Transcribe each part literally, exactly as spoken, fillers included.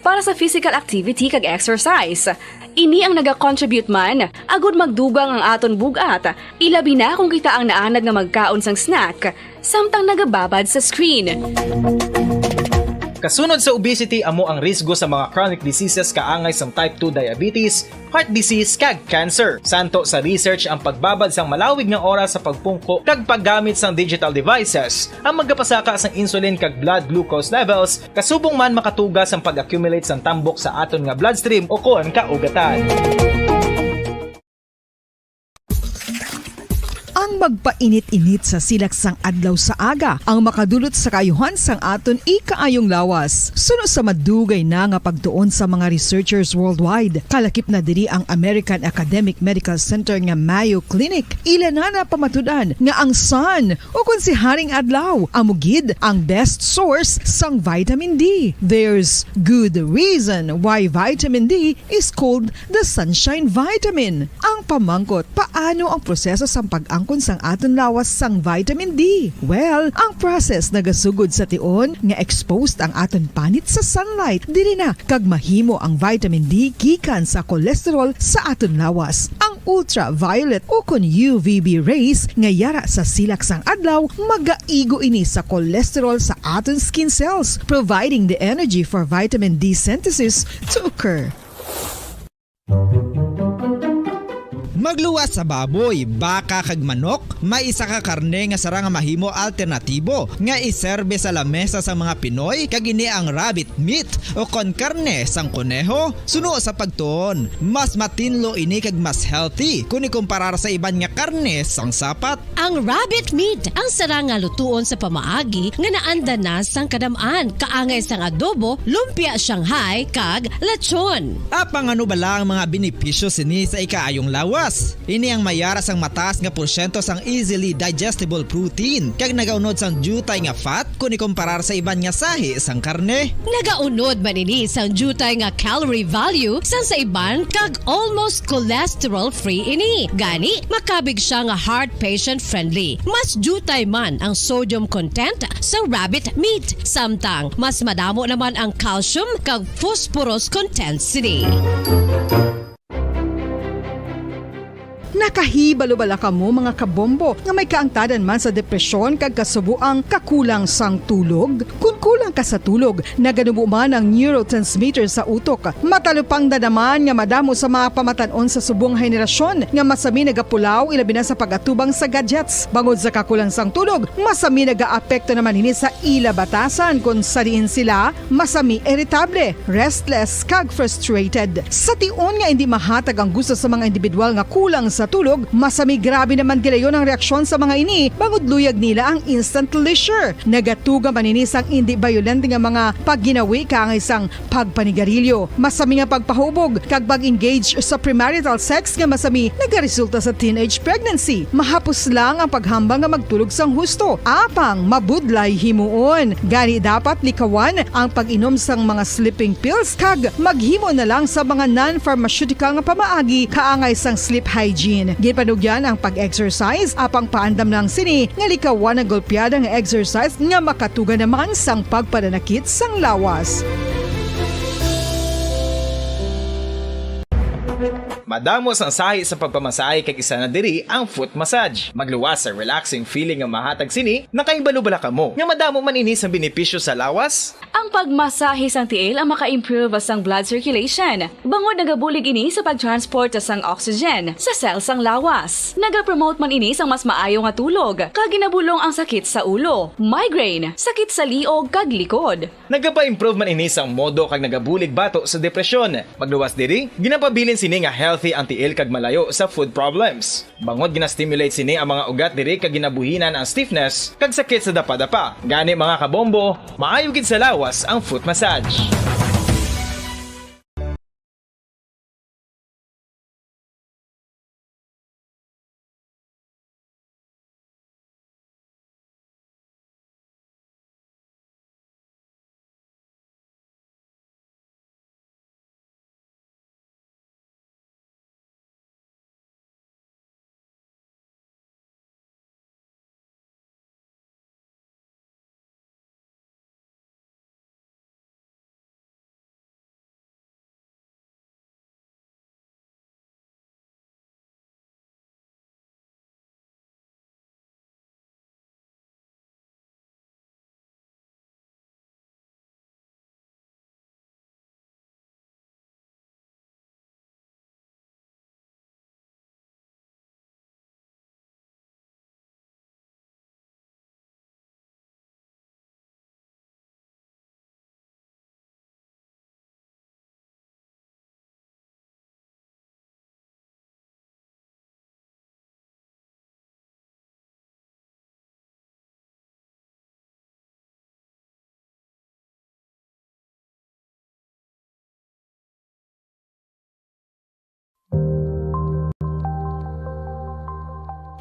para sa physical activity kag exercise. Ini ang nagacontribute man agud magdugang ang aton bug-at, ilabi na kung kita ang naanad nga magkaon sang snack, samtang nagababad sa screen. Kasunod sa obesity, amo ang risgo sa mga chronic diseases kaangay sang type two diabetes, heart disease, kag cancer. Santo sa research, ang pagbabad sang malawig nga oras sa pagpungko kag paggamit sang digital devices ang magapasaka sang insulin kag blood glucose levels, kasubong man makatuga sang pag-accumulate sang tambok sa aton nga bloodstream ukon kaugatan. Ang magpainit-init sa silak sang adlaw sa aga ang makadulot sa kaayuhan sang aton ikaayong lawas. Suno sa madugay na nga pagtuon sa mga researchers worldwide, kalakip na diri ang American Academic Medical Center nga Mayo Clinic, ila na napamatud-an nga ang sun, ukon si Haring Adlaw, amo gid ang best source sang vitamin D. There's good reason why vitamin D is called the sunshine vitamin. Ang pamangkot, paano ang proseso sang pag-angkon sang aton lawas sang vitamin D? Well, ang process nagasugod sa tion nga exposed ang aton panit sa sunlight, diri na kag mahimo ang vitamin D gikan sa cholesterol sa aton lawas. Ang ultraviolet ukon U V B rays nga yara sa silak sang adlaw magaigo ini sa cholesterol sa aton skin cells, providing the energy for vitamin D synthesis to occur. Magluwas sa baboy, baka, kag manok, may isa ka karne nga sarang nga mahimo alternatibo nga iserbe sa lamesa sang mga Pinoy, kag ini ang rabbit meat, ukon karne sang koneho. Suno sa pagtuon, mas matinlo ini kag mas healthy kon ikumparar sa iban nga karne sang sapat. Ang rabbit meat ang sarang nga lutuon sa pamaagi nga naanda na sang kadam-an, kaangay sang adobo, lumpia Shanghai, kag lechon. Apang ano bala ang mga benepisyo sini sa ikaayong lawas? Ini ang mayara sang mataas nga porsyento sang easily digestible protein, kag nagaunod sang diutay nga fat kon ikumparar sa iban nga sahi sang karne. Nagaunod man ini sang diutay nga calorie value sang sa iban, kag almost cholesterol-free ini. Gani, makabig sia nga heart patient friendly. Mas diutay man ang sodium content sa rabbit meat, samtang mas madamo naman ang calcium kag phosphorus content sini. Nakahibalo bala kamo, mga kabombo, nga may kaangtadan man sa depresyon kag kasuboang kakulang sang tulog? Kon kulang ka sa tulog, naganubo man ang neurotransmitter sa utok. Matalupangdan naman nga madamo sa mga pamatan-on sa subong nga henerasyon nga masami nagapulaw, ilabi na sa pag-atubang sa gadgets. Bangod sa kakulang sang tulog, masami nagaapekto naman ini sa ila batasan, kon sa diin sila masami iritable, restless, kag frustrated. Sa tion nga indi mahatag ang gusto sa mga individual nga kulang sa tulog, masami grabe naman gilayon ang reaksyon sa mga ini, bangod luyag nila ang instant leisure. Nagatuga man ini sang indi bayolente nga mga pagginawi kaangay sang pagpanigarilyo, masami nga pagpahubog, kag pag-engage sa premarital sex nga masami nagaresulta sa teenage pregnancy. Mahapos lang ang paghambal nga magtulog sang husto, apang mabudlay himuon. Gani, dapat likawan ang pag-inom sang mga sleeping pills kag maghimo na lang sa mga non-pharmaceutical nga pamaagi kaangay sang sleep hygiene. Ginpanugyan ang pag-exercise, apang paandam lang sini nga likawan ang golpeada nga exercise nga makatuga naman sang pagpananakit sang lawas. Madamo sang sahi sa pagpamasahe, kag isa na diri ang foot massage. Magluwas sa relaxing feeling nga mahatag sini. Nakahibalo bala kamo nga madamo man ini sang benepisyo sa lawas? Ang pagmasahe sang tiil ang maka-improve sang blood circulation, bangod nagabulig ini sa pagtransport sang oxygen sa cell sang lawas. Nagapromote man ini sang mas maayo nga tulog, kag ginabulong ang sakit sa ulo, migraine, sakit sa liog, kag likod. Nagapa-improve man ini sang modo kag nagabulig bato sa depresyon. Magluwas diri, ginapabilin sini nga healthy ang tiil kag malayo sa foot problems. Bangod gina-stimulate sini ang mga ugat diri kag ginabuhinan ang stiffness kag sakit sa dapadapa. Gani, mga kabombo, maayo gid sa lawas ang foot massage.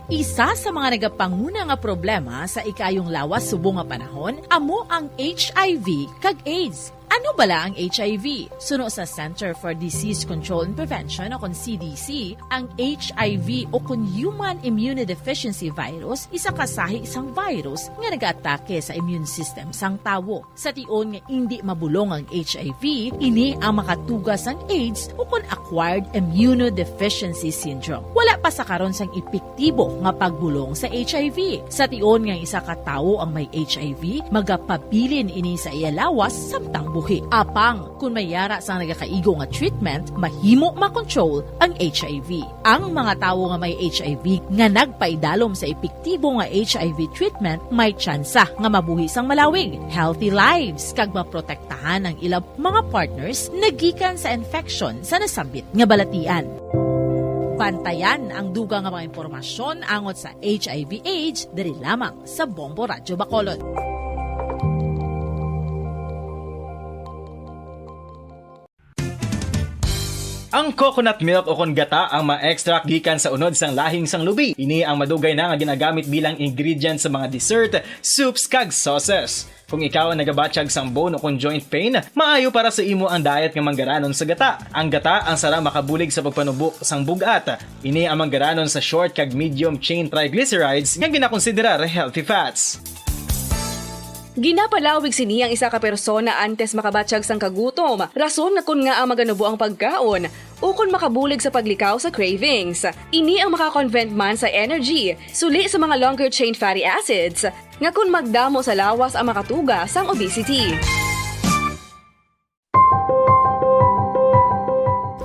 Isa sa mga nagapanguna nga problema sa ikayong lawas subong nga panahon amo ang H I V kag AIDS. Ano bala ang H I V? Suno sa Center for Disease Control and Prevention o kon C D C, ang H I V o kon Human Immunodeficiency Virus isa ka sahi sang virus nga nagaatake sa immune system sang tawo. Sa tion nga indi mabulong ang H I V, ini ang makatuga sang AIDS o kon acquired immunodeficiency syndrome. Wala pa sa karon sang epektibo nga pagbulong sa H I V. Sa tion nga isa ka tawo ang may H I V, magapabilin ini sa iya lawas samtang buhi. Apang, kon may yara sang nagakaigo nga treatment, mahimo makontrol ang H I V. Ang mga tawo nga may H I V nga nagpaidalom sa epektibo nga H I V treatment may tsansa nga mabuhi sang malawig, healthy lives, kag maprotektahan ang ilang mga partners nagikan sa infection sa nasambit nga balatian. Bantayan ang dugang nga mga impormasyon angot sa H I V AIDS diri lamang sa Bombo Radyo Bacolod. Ang coconut milk o kon gata ang ma-extract gikan sa unod sang lahing sang lubi. Ini ang madugay na nga ginagamit bilang ingredient sa mga dessert, soups, kag sauces. Kung ikaw ang nagabatyag sang bone o kon joint pain, maayo para sa imo ang diet nga manggaranon sa gata. Ang gata ang sara makabulig sa pagpanubo sang bug-at. Ini ang manggaranon sa short kag medium chain triglycerides nga ginakonsiderar healthy fats. Ginapalawig sini ang isa ka persona antes makabatyag sang kagutom, rason nga kon ngaa maganubo ang pagkaon, ukon makabulig sa paglikaw sa cravings. Ini ang maka-convert man sa energy, suli sa mga longer chain fatty acids, nga kon magdamo sa lawas ang makatuga sang obesity.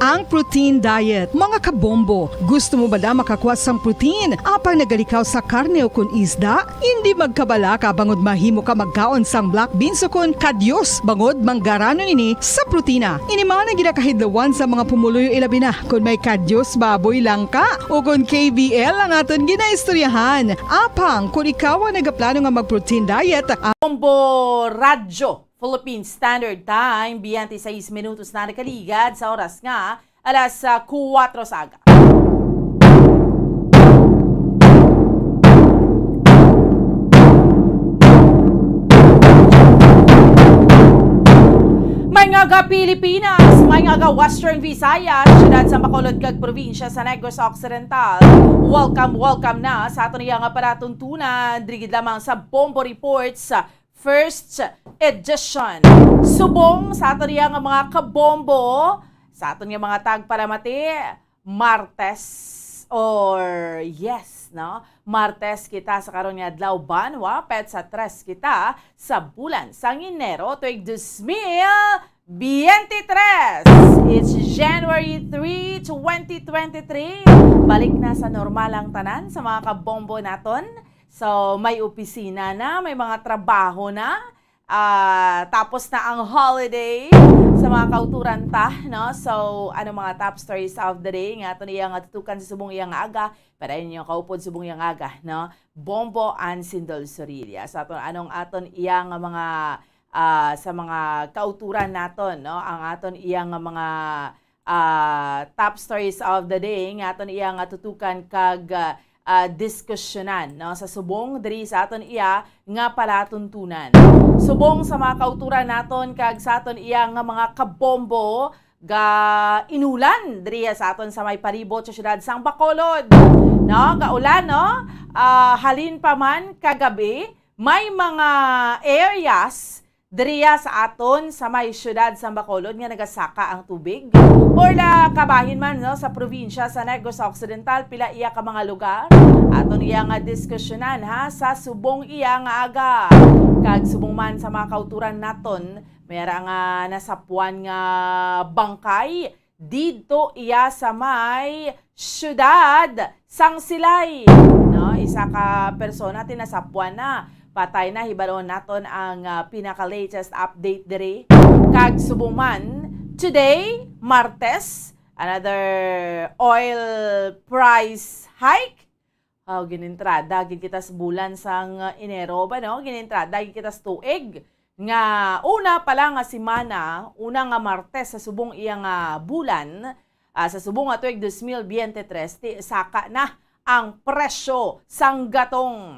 Ang protein diet, mga kabombo. Gusto mo bala makakuha sang protein, apang nagalikaw sa karne o kon isda? Indi magkabalaka bangod mahimo ka magkaon sang black beans o kon kadyos, bangod manggaranon ini sa protina. Ini man ang ginakahidlawan sa mga pumuluyo, ilabi na kon may kadyos baboy lang ka o kon K B L ang aton ginaistoryahan. Apang kon ikaw ang nagaplano nga mag-protein diet, ang Bombo Radyo Philippine Standard Time, twenty-six minutos na nakaligad sa oras nga alas, ah, kuwatro sa aga. May nga aga Pilipinas, may nga aga Western Visayas, siyudad sa Bacolod kag probinsya sa Negros Occidental. Welcome, welcome na sa aton iya nga palatuntunan, diri gid lamang sa Bombo Reports, first edition. Subong sa aton iya nga mga kabombo, sa aton nga mga tagpalamati, Martes, or yes, no? Martes kita sa karon nga adlaw, banwa, petsa tres kita sa bulan sang Enero, tuig dos mil biyente tres. It's January three, twenty twenty-three. Balik na sa normal ang tanan sa mga kabombo naton. So, may opisina na, may mga trabaho na. Ah, tapos na ang holiday sa mga kauturan ta, no? So, ano mga top stories of the day nga aton iya nga tutukan sa subong iya nga aga? Padayon ninyo kaupod subong iya nga aga, no? Bombo and Sindol Sorilla. Sa aton, anong aton iya nga mga, ah, sa mga kauturan naton, no? Ang aton iya nga mga ah, top stories of the day nga aton iya nga tutukan kag, ah, ah, diskusyonan, no, sa subong diri sa aton iya nga palatuntunan. Subong sa mga kauturan naton kag sa aton iya nga mga kabombo, ga inulan diri sa aton sa may palibot sa siyudad sang Bacolod, no, gaulan, no. Ah, halin pa man kagabi, may mga areas diriya sa aton sa may siyudad sang Bacolod nga nagasaka ang tubig? Or la kabahin man, no, sa probinsya sa Negros Occidental, pila iya ka mga lugar? Aton iya nga diskusyonan, ha, sa subong iya nga aga. Kag subong man sa mga kauturan naton, may ara nga nasapuan nga bangkay didto iya sa may siyudad sang Silay. No, isa ka persona tinasapuan na. Patay na, hibaluon naton ang, ah, pinaka-latest update diri. Kag subong man, today, Martes, another oil price hike. Oh, ginintrada gid kita sa bulan sang, uh, Enero ba, no? Ginintrada gid kita sa tuig nga una pa lang nga semana, una nga Martes sa subong iya nga bulan, ah, sa subong nga tuig dos mil biyente tres, ti-, saka na ang presyo sang gatong.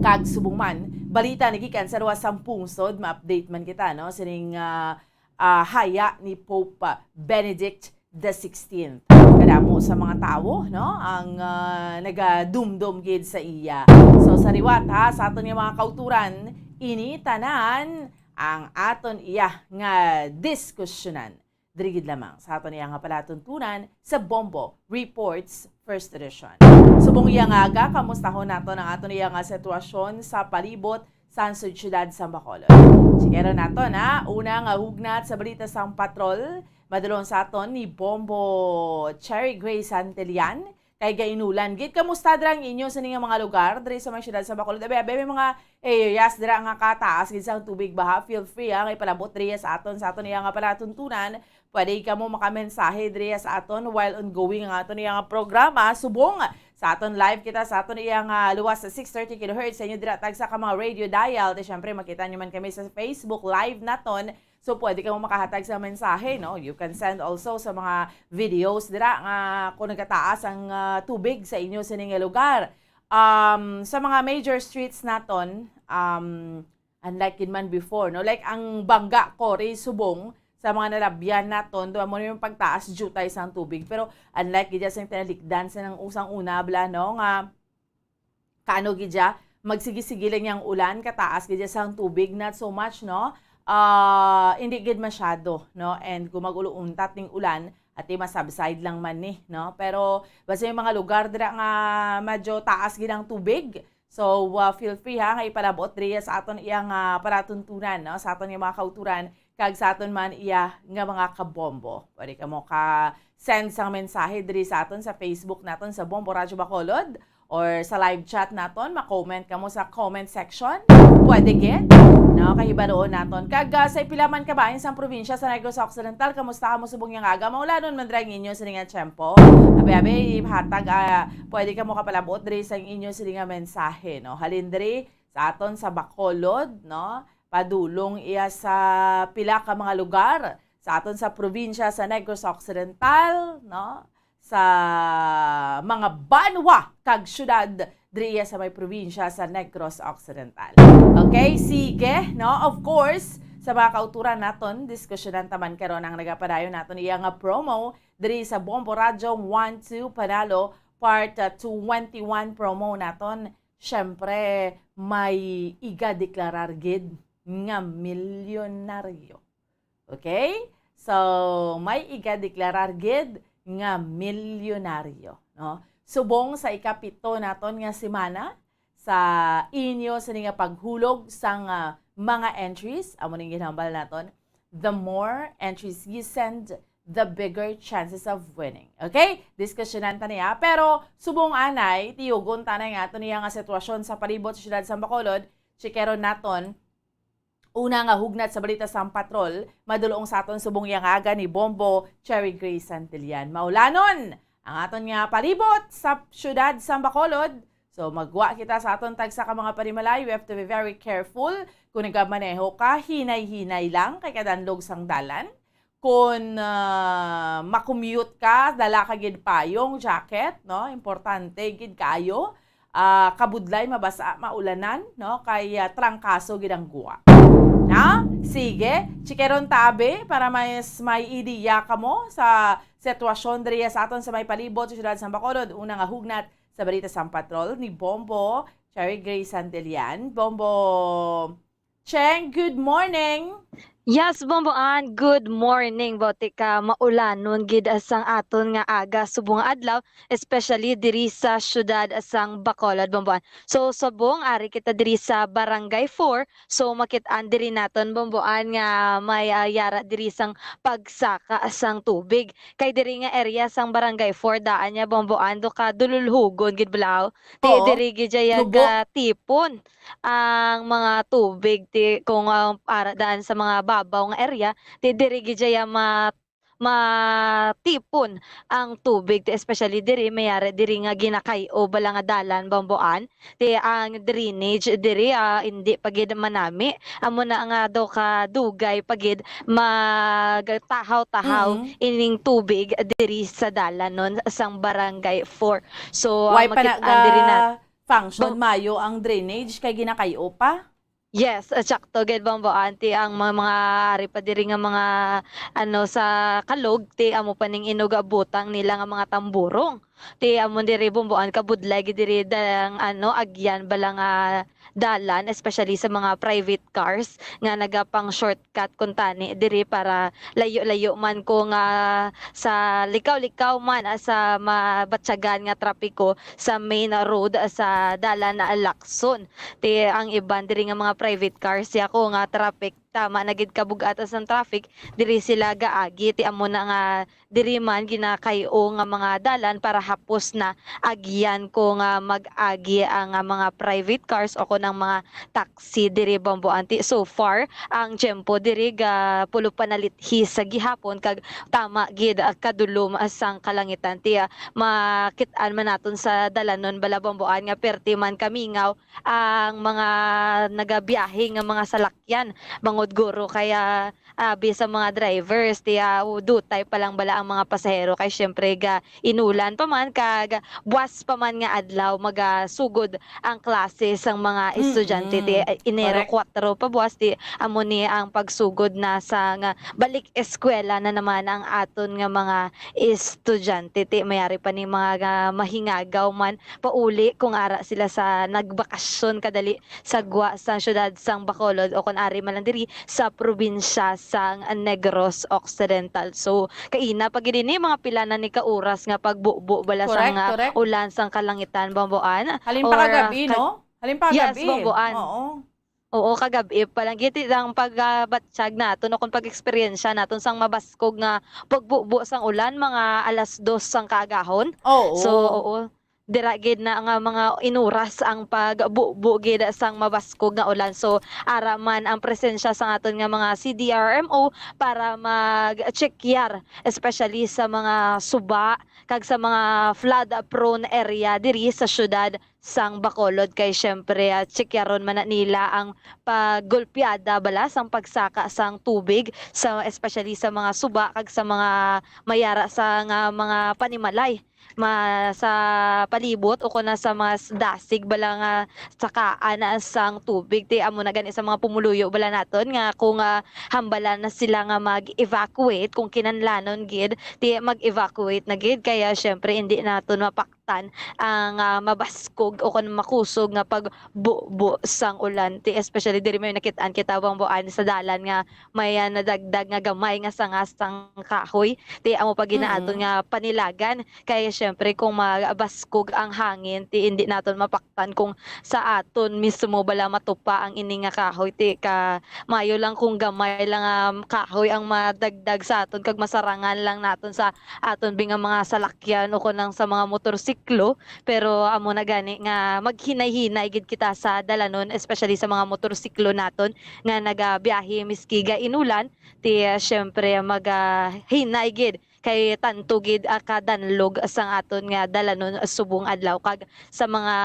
Kag subong man, balita ni gikan sa luwas sang pungsod, ma-update man kita, no, sining, ah, ah, haya ni Pope, ah, Benedict the sixteenth. Kadamo sa mga tawo, no, ang, ah, nagadumdom gid sa iya. So, sa liwat, ha, sa aton nga mga kauturan, ini tanan ang aton iya nga diskusyonan. Diri gid lamang sa aton iya nga palatuntunan sa Bombo Reports First Edition. Subong iya nga aga, kamustahon naton ang aton iya nga sitwasyon sa palibot sang sud-, siyudad sang Bacolod. Chikero naton, ha, una nga hugnat sa balita sang patrol, madulong sa aton ni Bombo Cherry Gray Santillan. Kay gainulan gid. Kamusta dira ang inyo sini nga mga lugar diri sa may siyudad sa Bacolod? Abi, abi, may mga areas dira nga kataas gid sang tubig baha. Feel free, ha, nga ipalabot diri sa aton, sa aton iya nga palatuntunan. Pwede kamo makamensahe diri sa aton while ongoing ang aton iya nga programa. Subong sa aton live kita sa aton iya nga luwas sa six thirty kilohertz sa inyo dira tagsa ka mga radio dial. Di syempre, makita nyo man kami sa Facebook live naton. So, pwede kamo makahatag sa mensahe, no? You can send also sa mga videos dira nga kung nagataas ang, ah, tubig sa inyo sini nga lugar. Um, sa mga major streets naton, um, unlike gid man before, no? Like ang Bangga, Cory, Subong, sa mga nalabyan naton, do mo yung pagtaas, jutay sang tubig. Pero unlike gid sa tinalikdan sa nang usang una, bla, no? Nga kaano gid siya, magsigi-sige lang yang ulan, kataas gid siya sang tubig, not so much, no? Ah, hindi gid masyado, no? And kung mag-ulo-untat ning ulan, ati masubside lang man ni, no? Pero basta yung mga lugar dira nga medyo taas gid ang tubig, so, ah, feel free, ha, nga ipalabot diri sa aton iya nga palatuntunan, no? Sa aton nga mga kauturan, kag sa aton man iya nga mga kabombo. Pwede kamo ka send sang mensahe diri sa aton sa Facebook naton sa Bombo Radyo Bacolod or sa live chat naton, ma-comment kamo sa comment section. Pwede gid, no? Kahibaluon naton. Kag, ah, sa ipila man ka bahin sang probinsya sa Negros Occidental, kamusta kamo subong yang aga? Maulanon man dira ang inyo sini nga tiyempo. Abi-abi, ihatag, ah, pwede kamo kapalabot diri sa inyo sini nga mensahe, no? Halin diri sa aton sa Bacolod, no? Padulong iya sa pila ka mga lugar sa aton sa probinsya sa Negros Occidental, no? Sa mga banwa kag syudad diri iya sa may probinsya sa Negros Occidental. Okay, sige, no? Of course, sa mga kauturan naton, diskusyonan ta man karon ang nagapadayon naton iya nga promo diri sa Bombo Radyo One Two Panalo Part, uh, twenty-one promo naton. Siyempre, may igadeklarar gid nga milyonaryo. Okay? So, may igadeklarar gid nga milyonaryo, no? Subong sa ikapito naton nga semana sa inyo sini nga paghulog sang, ah, mga entries, amo ning ginhambal naton, the more entries you send, the bigger chances of winning. Okay? Diskusyonan ta niya. Pero subong anay, tiyugon ta na nga ato niya nga sitwasyon sa palibot sa siyudad sa Bacolod. Chikeron naton. Una nga hugnat sa balita sang patrol, madulong sa aton subong iya nga aga ni Bombo Cherry Gray Santillan. Maulanon ang aton nga palibot sa siyudad sa Bacolod. So, magwa kita sa aton tagsa ka mga panimalay. We have to be very careful. Kung nagamaneho ka, hinay-hinay lang kay kadanlog sang dalan. Kung, ah, ma-commute ka, dala ka gid payong, jacket, no? Importante gid kaayo. Ah, kabudlay, mabasa, maulanan, no? Kay, ah, trangkaso gid ang guwa. Na? Sige, chikeron ta abi para mas may ideya kamo sa sitwasyon diri sa aton sa may palibot sa siyudad sa Bacolod. Una nga hugnat sa balita sang patrol ni Bombo Cherry Gray Santillan. Bombo Cheng, good morning. Yes, Bombo Ann, good morning. Bauti ka maulanon gid sang aton nga aga subong nga adlaw, especially diri sa siyudad sang Bacolod, Bombo Ann. So, subong ari kita diri sa Barangay four, so makit-an diri naton, Bombo Ann, nga may, ah, yara diri sang pagsaka sang tubig. Kay diri nga area sang Barangay four, daan niya, Bombo Ann, do ka dululhugon gid balaw. Ti Oo. Diri gid siya Tubo. Gatipon ang mga tubig ti kung, ah, ara daan sa mga babaw nga area, ti diri gid siya ma-, matipon ang tubig, ti especially diri, mayari diri nga ginakay-o bala nga dalan, Bomboan, ti ang drainage diri, ah, indi pa gid manami. Amo na nga daw ka dugay pa gid magtahaw-tahaw Mm. ining tubig diri sa dalanon sang Barangay four. So, Why ang pa na makit-an diri na ga-function Bom- mayo ang drainage kay ginakay-o pa? Yes, ah, sakto gid, Bomboan, ti ang mga, mga ari pa diri nga mga, ano, sa kalog, ti amo pa ning inugabutang nila nga mga tamburong. Ti amo diri, Bomboan, kabudlay gid diri dang, ano, agyan bala nga dalan, especially sa mga private cars nga nagapang-shortcut kuntani diri para layo-layo man ko nga sa likaw-likaw man, ah, sa mabatyagan nga trapiko sa main road, ah, sa dalan na Lacson. Ti ang iban diri nga mga private cars, ya ko nga traffic, tama na gid kabug-at sang traffic, diri sila gaagi. Ti amo na nga diri man ginakay-o nga mga dalan para hapos na agyan ko nga mag-agi ang, ah, mga private cars o kon ang mga taxi diri, Bomboan. Ti so far, ang tiyempo diri ga pulo pa nalithi sa gihapon kag tama gid, ah, kadulom, ah, sang kalangitan. Ti, ah, makit-an man naton sa dalanon bala, Bomboan, nga perti man kamingaw ang mga nagabiyahe nga mga salakyan, bangod guro kaya abi sa mga drivers, ti, ah, dutay pa lang bala ang mga pasahero kay siyempre ga inulan pa man kag buwas pa man nga adlaw magasugod ang klase sang mga estudyante. Ti, Mm-mm. ah, Enero Correct. Kuwatro pa buwas, ti amo ni ang pagsugod na sa nga balik eskwela na naman ang aton nga mga estudyante. Ti mayari pa ni mga nga mahingagaw man pauli kung ara sila sa nagbakasyon kadali sa gwa sang siyudad sang Bacolod o kon ari man lang diri sa probinsya sang Negros Occidental. So, kaina pa gid ini, mga pila na ni ka oras nga pagbubo bala sang, Correct, ah, correct. ulan sang kalangitan, Bomboan. Halin Or, pa kagabi, ah, ka- no? Halin pa Yes, kagabi. Bomboan. Oo. Oo, kagabi pa lang. Giti ang pagbatyag naton o kung pag-eksperyensya naton sang mabaskog nga pagbubo sang ulan, mga alas dos sang kaagahon. Oo. So, oo. Dira gid na nga mga inuras ang pagbubo gid sang mabaskog nga ulan. So, ara man ang presensya sang aton nga mga C D R M O para mag-check-yar, especially sa mga suba kag sa mga flood-prone area diri sa siyudad sang Bacolod. Kay siyempre, ah, check-yaron man na nila ang paggulpiada bala sang pagsaka sang tubig, sa, especially sa mga suba kag sa mga mayara sa nga mga panimalay ma-, sa palibot o kon sa mga s-, dasig bala nga sakaan na sang tubig. Ti amo na gani sa mga pumuluyo bala naton nga kung, ah, hambalan na sila nga mag-evacuate, kung kinahanglanon gid, ti mag-evacuate na gid. Kaya, siyempre, indi naton mapaktan ang, ah, mabaskog o kon makusog nga pagbubo sang ulan. Ti especially diri may nakit-an kita, Bomboan, sa dalan nga may, ah, nadagdag nga gamay nga sanga sang kahoy. Ti amo pa gid na aton Mm. nga panilagan. Kay siyempre, kung mabaskog ang hangin, ti indi naton mapaktan kung sa aton mismo bala matupa ang ini nga kahoy. Ti ka, maayo lang kung gamay lang nga kahoy ang madagdag sa aton kag masarangan lang naton sa aton bi nga mga salakyan o kon ang sa mga motorsiklo. Pero amo na gani nga maghinay-hinay gid kita sa dalanon, especially sa mga motorsiklo naton nga nagabiyahe miski ga inulan. Ti, ah, siyempre, magahinay gid kay tanto gid, ah, kadanlog sang aton nga dalanon subong adlaw kag sa mga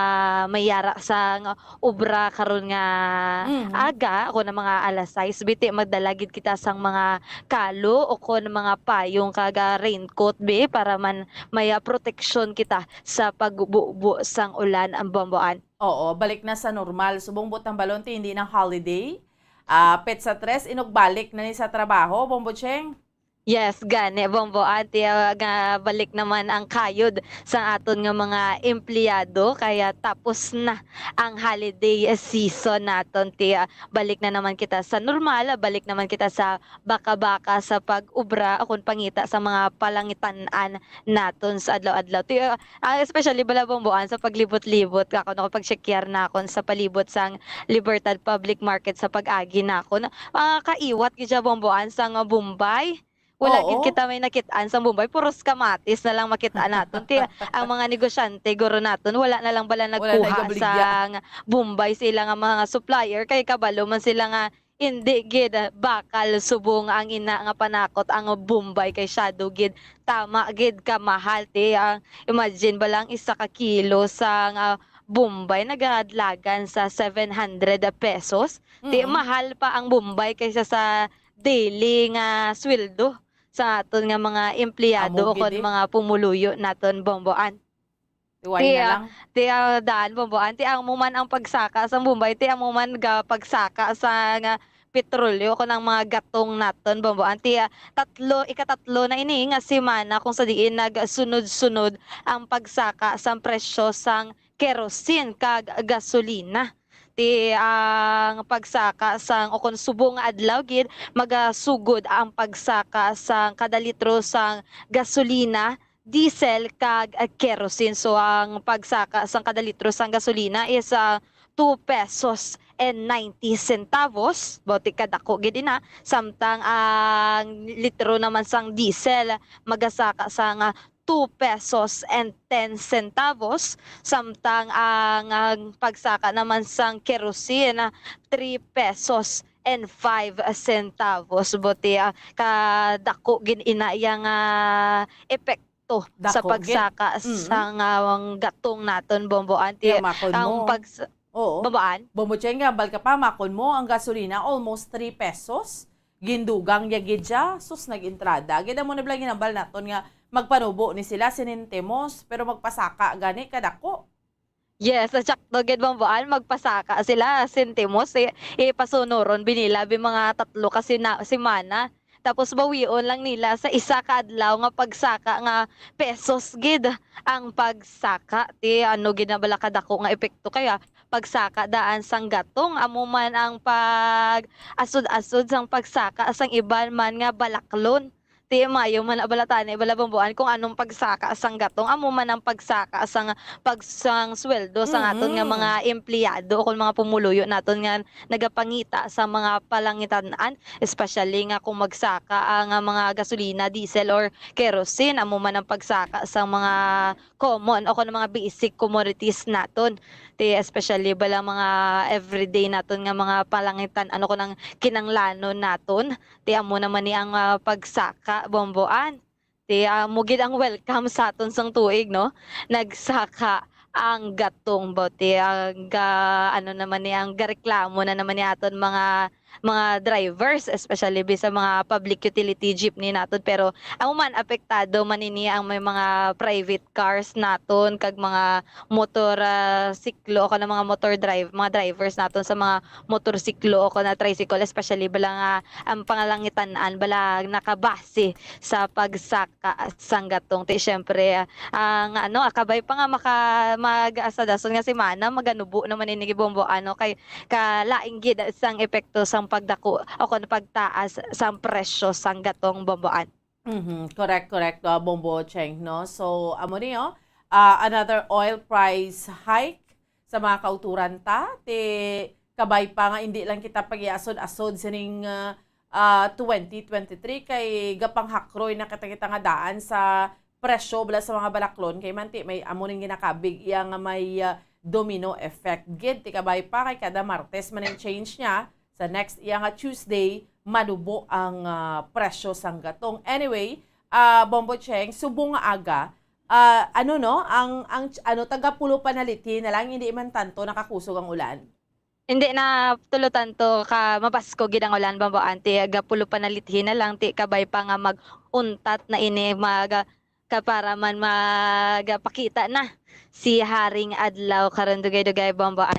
mayara sang obra karon nga Mhm. aga, o kon mga alas sais, bi ti magdala gid kita sang mga kalo o kon mga payong kag, ah, raincoat, bi, para man may, ah, proteksyon kita sa pagbubo sang ulan, ang Bomboan. Oo, balik na sa normal. Subong butang balon ti hindi na holiday. Ah, petsa tres, inugbalik na ni sa trabaho, Bombo Cheng? Yes, gani, Bomboan, ti, ah, nga balik naman ang kayod sa aton nga mga empleyado, kaya tapos na ang holiday season naton, ti, ah, balik na naman kita sa normal, balik naman kita sa baka-baka sa pag-ubra o kon pangita sa mga palangitan-an naton sa adlaw-adlaw. Ti, ah, ah, especially bala, Bomboan, sa paglibot-libot, ako nakapag-check-yar na akon sa palibot sang Libertad Public Market sa pag-agi nakon. Ah, kaiwat gid siya, Bomboan, sang Bombay. Wala gid Oo. kita may nakit-an sang Bombay, puros kamatis na lang makit-an naton. Ti, ang mga negosyante guro naton, wala na lang bala Wala na nagkuha igabaligya. sang Bombay sa ila nga mga supplier, kay kabalo man sila nga Indi gid, ah, bakal subong ang ina nga panakot ang Bombay kay shadow gid. Tama gid ka mahal, ti, ang imagine ba lang isa ka kilo sang, ah, Bombay nagadlagan sa seven hundred pesos. Ti, Mm. mahal pa ang Bombay kaysa sa daily nga sweldo sa aton nga mga empleyado Amo o kon gid, eh. mga pumuluyo naton, Bomboan. Ti why Ti, na ah, lang? ti, ah, daan, Bomboan, ti amo man ang pagsaka sang Bombay, ti amo man ga pagsaka sa nga petrolyo o kon ang mga gatong naton, Bomboan. Ti, ah, tatlo, ikatatlo na ini nga semana kung sa diin nagsunod-sunod ang pagsaka sang presyo sang kerosene kag gasolina. Ti ang pagsaka sang, o kon subong nga adlaw gid, magasugod ang pagsaka sang kada litro sang gasolina, diesel, kag, ah, kerosene. So, ang pagsaka sang kada litro sang gasolina is, ah, two pesos and ninety centavos. Bauti kadako gid ina. Samtang ang litro naman sang diesel magasaka sang, ah, two pesos and ten centavos, samtang ang, ang pagsaka naman sang kerosene, ah, three pesos and five centavos. Bauti, ah, kadako gid ina iya nga epekto sa Dako gid. pagsaka Mm. sang, ah, gatong naton, Bomboan. Ti, Kaya makon ang mo. pags-, Oo. Bomboan? Bombo Cheng, hambal ka pa, makon mo, ang gasolina almost three pesos. Gindugang ya gid siya, sus, nag-entrada. Gid amo na bala ginambal naton nga magpanubo ni sila, sinintimos, pero magpasaka gani, kadako. Yes, sakto gid, Bomboan, magpasaka sila, sentimos, i-, ipasunuron bi nila bi mga tatlo ka sina-, semana. Tapos bawion lang nila sa isa ka adlaw nga pagsaka nga pesos gid ang pagsaka. Ti ano gid na bala kadako nga epekto kaya pagsaka daan sang gatong, amo man ang pag-asod-asod sang pagsaka sang iban man nga balaklon. Ti maayo man na bala tani bala, Bomboan, kung anong pagsaka sang gatong, amo man ang pagsaka sang pag-, sang sweldo sang aton nga Mm. mga empleyado o kon mga pumuluyo naton nga nagapangita sa mga palangitan-an, especially nga kung magsaka ang, ah, mga gasolina, diesel, or kerosene, amo man ang pagsaka sang mga common o kon mga basic commodities naton. Ti especially bala mga everyday naton nga mga palangitan-an o kon ang kinanglanon naton. Ti amo naman ni ang, ah, pagsaka, Bomboan. Ti amo gid ang welcome sa aton sang tuig, no? Nagsaka ang gatong, bauti ang ga-, ano naman ni, ang gareklamo na naman ni aton mga, mga drivers, especially bi sa mga public utility jeepney naton. Pero amo man, apektado man ini ang may mga private cars naton kag mga motor, ah, siklo o kon mga motor drive, mga drivers naton sa mga motorsiklo o kon tricycle, especially bala nga ang pangalangitan-an bala nakabase sa pagsaka sang gatong. Ti, siyempre, ah, nga ano, ah, kabay pa nga maka-, mag-asadason nga semana, maganubo naman ini, Bomboan, no, kay kalain gid sang epekto sang pagdako o kon pagtaas sang presyo sang gatong, Bomboan. Mhm, correct, correct, ah, Bombo Cheng, no? So, amo ni, oh, ah, another oil price hike sa mga kauturan ta. Ti, kabay pa nga indi lang kita pag-iasod-asod sining, ah, ah, twenty twenty-three kay gapanghakroy na kita, kita nga daan sa presyo bala sa mga balaklon kay man ti may amo ning ginakabig iya nga may, ah, domino effect gid. Ti kabay pa kay kada Martes man ang change niya, sa next iya nga Tuesday manubo ang, ah, presyo sang gatong. Anyway, ah, Bombo Cheng, subong nga aga, ah, ano, no, ang, ang ch-, ano, taga pulo panalithi na lang, hindi man tanto nakakusog ang ulan. Hindi na tulo tanto ka mabasko gid ang ulan, Bomboan, ti aga pulo panalithi na lang, ti kabay pa nga mag-untat na ini, mag-, ka para man magpakita na si Haring Adlaw karon, dugay-dugay, Bomboan.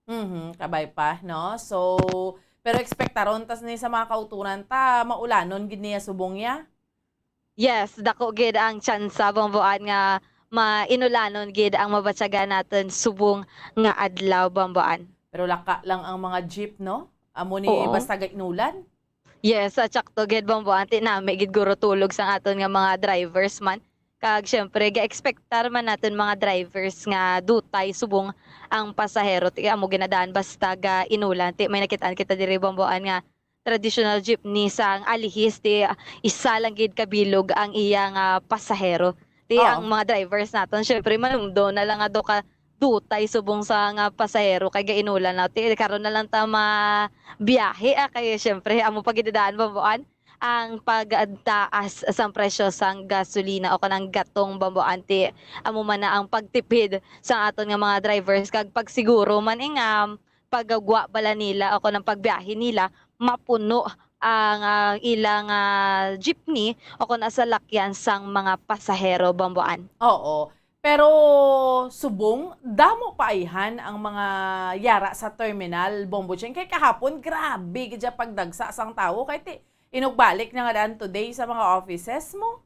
Mhm, kabay pa, no? So, pero ekspektaron tas ni sa mga kauturan ta, maulanon gid niya subong ya? Yes, dako gid ang tsansa, Bomboan, nga mainulanon gid ang mabatyagan naton subong nga adlaw, Bomboan. Pero laka lang ang mga jeep, no? Amo ni Oo. basta gainulan? Yes, ah, tsakto gid, Bomboan. Ti nami gid guro tulog sang aton nga mga drivers man. Kag siyempre, ga-expectar man naton mga drivers nga dutay subong ang pasahero. Ti amo ginadaan basta ga inulan. Ti may nakitaan kita diri, Bomboan, nga traditional jeepney sang Alihis, ti, ah, isa lang gid ka bilog ang iya nga pasahero. Ti Oo. ang mga drivers naton, syempre, manumdo na lang nga do ka dutay subong sa nga pasahero kay gainulan na. Ti, karon na lang ta mabiyahe, ah, kay siyempre amo pa gid daan, Bomboan, ang pagtaas sang presyo sang gasolina o kanang gatong, Bomboan. Ti, amo man na ang pagtipid sa aton nga mga drivers kag pagsiguro man, eh, nga pagagwa bala nila o kanang pagbiyahe nila mapuno ang, ah, ilang, ah, jeepney o kon salakyan sang mga pasahero, Bomboan. Oo. Pero subong, damo pa ayhan ang mga yara sa terminal, Bombo Cheng. Kay kahapon, grabe gid siya pagdagsa sang tawo. Kay ti, inugbalik na nga daan today sa mga offices mo.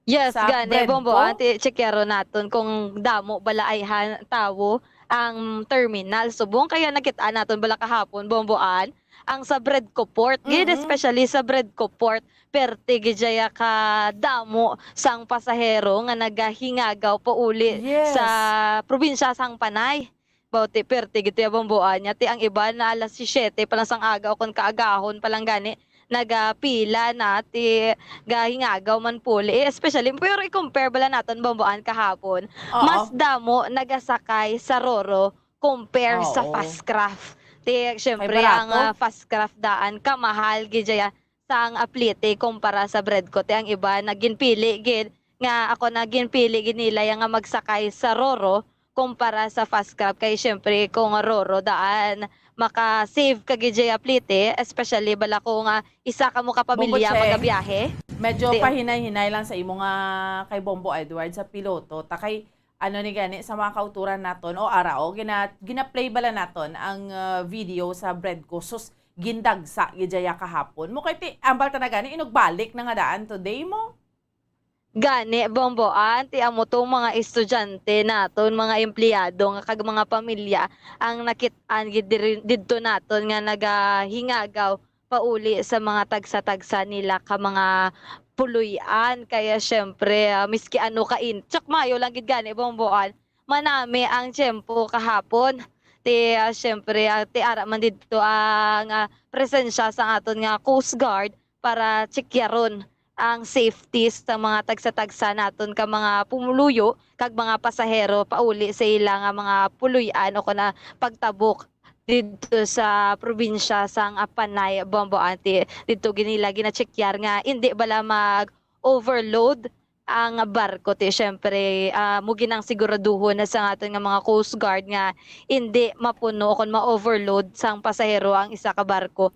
Yes, Sa gani, Bombo, Bredco? Ate, checkero naton kung damo bala ayhan tawo ang terminal. Subong kaya nakita naton bala kahapon, Bomboan, ang sa Bredco Port. Gid, Mm-mm. Especially sa Bredco Port, perte gid siya ka damo sang pasahero nga nagahingagaw pauli Yes. sa probinsya sang Panay. Bauti, perte gid ya, Bomboan, niya ti ang iban na alas siyete pa lang sang aga o kon kaagahon pa lang gani, nagapila na ti gahingagaw man puli. Eh, especially, pero i-compare bala naton, Bomboan, kahapon, Oo. mas damo nagasakay sa Roro compare sa Oo. Fast Craft. Ti, syempre, ang, barato. Ah, Fast Craft daan kamahal gid ya sang aplite kumpara sa Bredco. Ti ang iba na ginpili gid nga ako na ginpili gid nila ya nga magsakay sa Roro kumpara sa Fast Craft. Kay syempre kung Roro daan maka-save ka gid ya aplite, especially bala kung, ah, isa ka mo ka Bombo pamilya Cheng, magabiyahe. Medyo Ti- pahinay-hinay lang sa imo nga kay Bombo Edward sa piloto. Ta kay ano ni gani sa mga kauturan naton o ara o gina-, gina-play bala naton ang, ah, video sa Bredco. Sus, gindagsa gid ya kahapon. Mo kay ti, ambal ta na gani, inugbalik na nga daan today mo. Gani, Bomboan, ti amo tong mga estudyante naton, mga empleyado nga kag mga pamilya ang nakit-an gid diri, didto naton nga nagahingagaw pauli sa mga tagsa-tagsa nila ka mga puloy-an. Kaya, syempre, ah, miski ano ka in-, tsak mayo lang gid gani, Bomboan, manami ang tiyempo kahapon. Ti, ah, syempre, ah, ti ara man didto ang, ah, presensya sa aton nga Coast Guard para tsikyaron ang safety sa mga tagsa-tagsa naton ka mga pumuluyo kag mga pasahero pauli sa ila nga mga puloy-an o kon, ah, pagtabok didto sa probinsya sang Panay, Bomboan. Ti didto gid nila gina-check-yar nga indi bala mag-overload ang barko. Ti syempre, ah, mo gid ang siguraduhon na sa aton nga mga Coast Guard nga indi mapuno o kon ma-overload sang pasahero ang isa ka barko.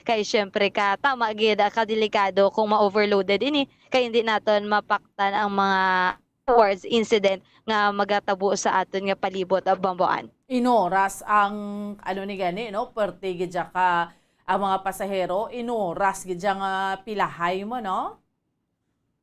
Kay syempre ka tama gid, ah, ka delikado kung ma-overloaded ini, kay hindi naton mapaktan ang mga towards incident nga magatabo sa aton nga palibot, ah, Bomboan. Inoras ang, ano ni gani, no? Perte gid siya ka, ang mga pasahero, inoras gid siya nga pilahay mo, no?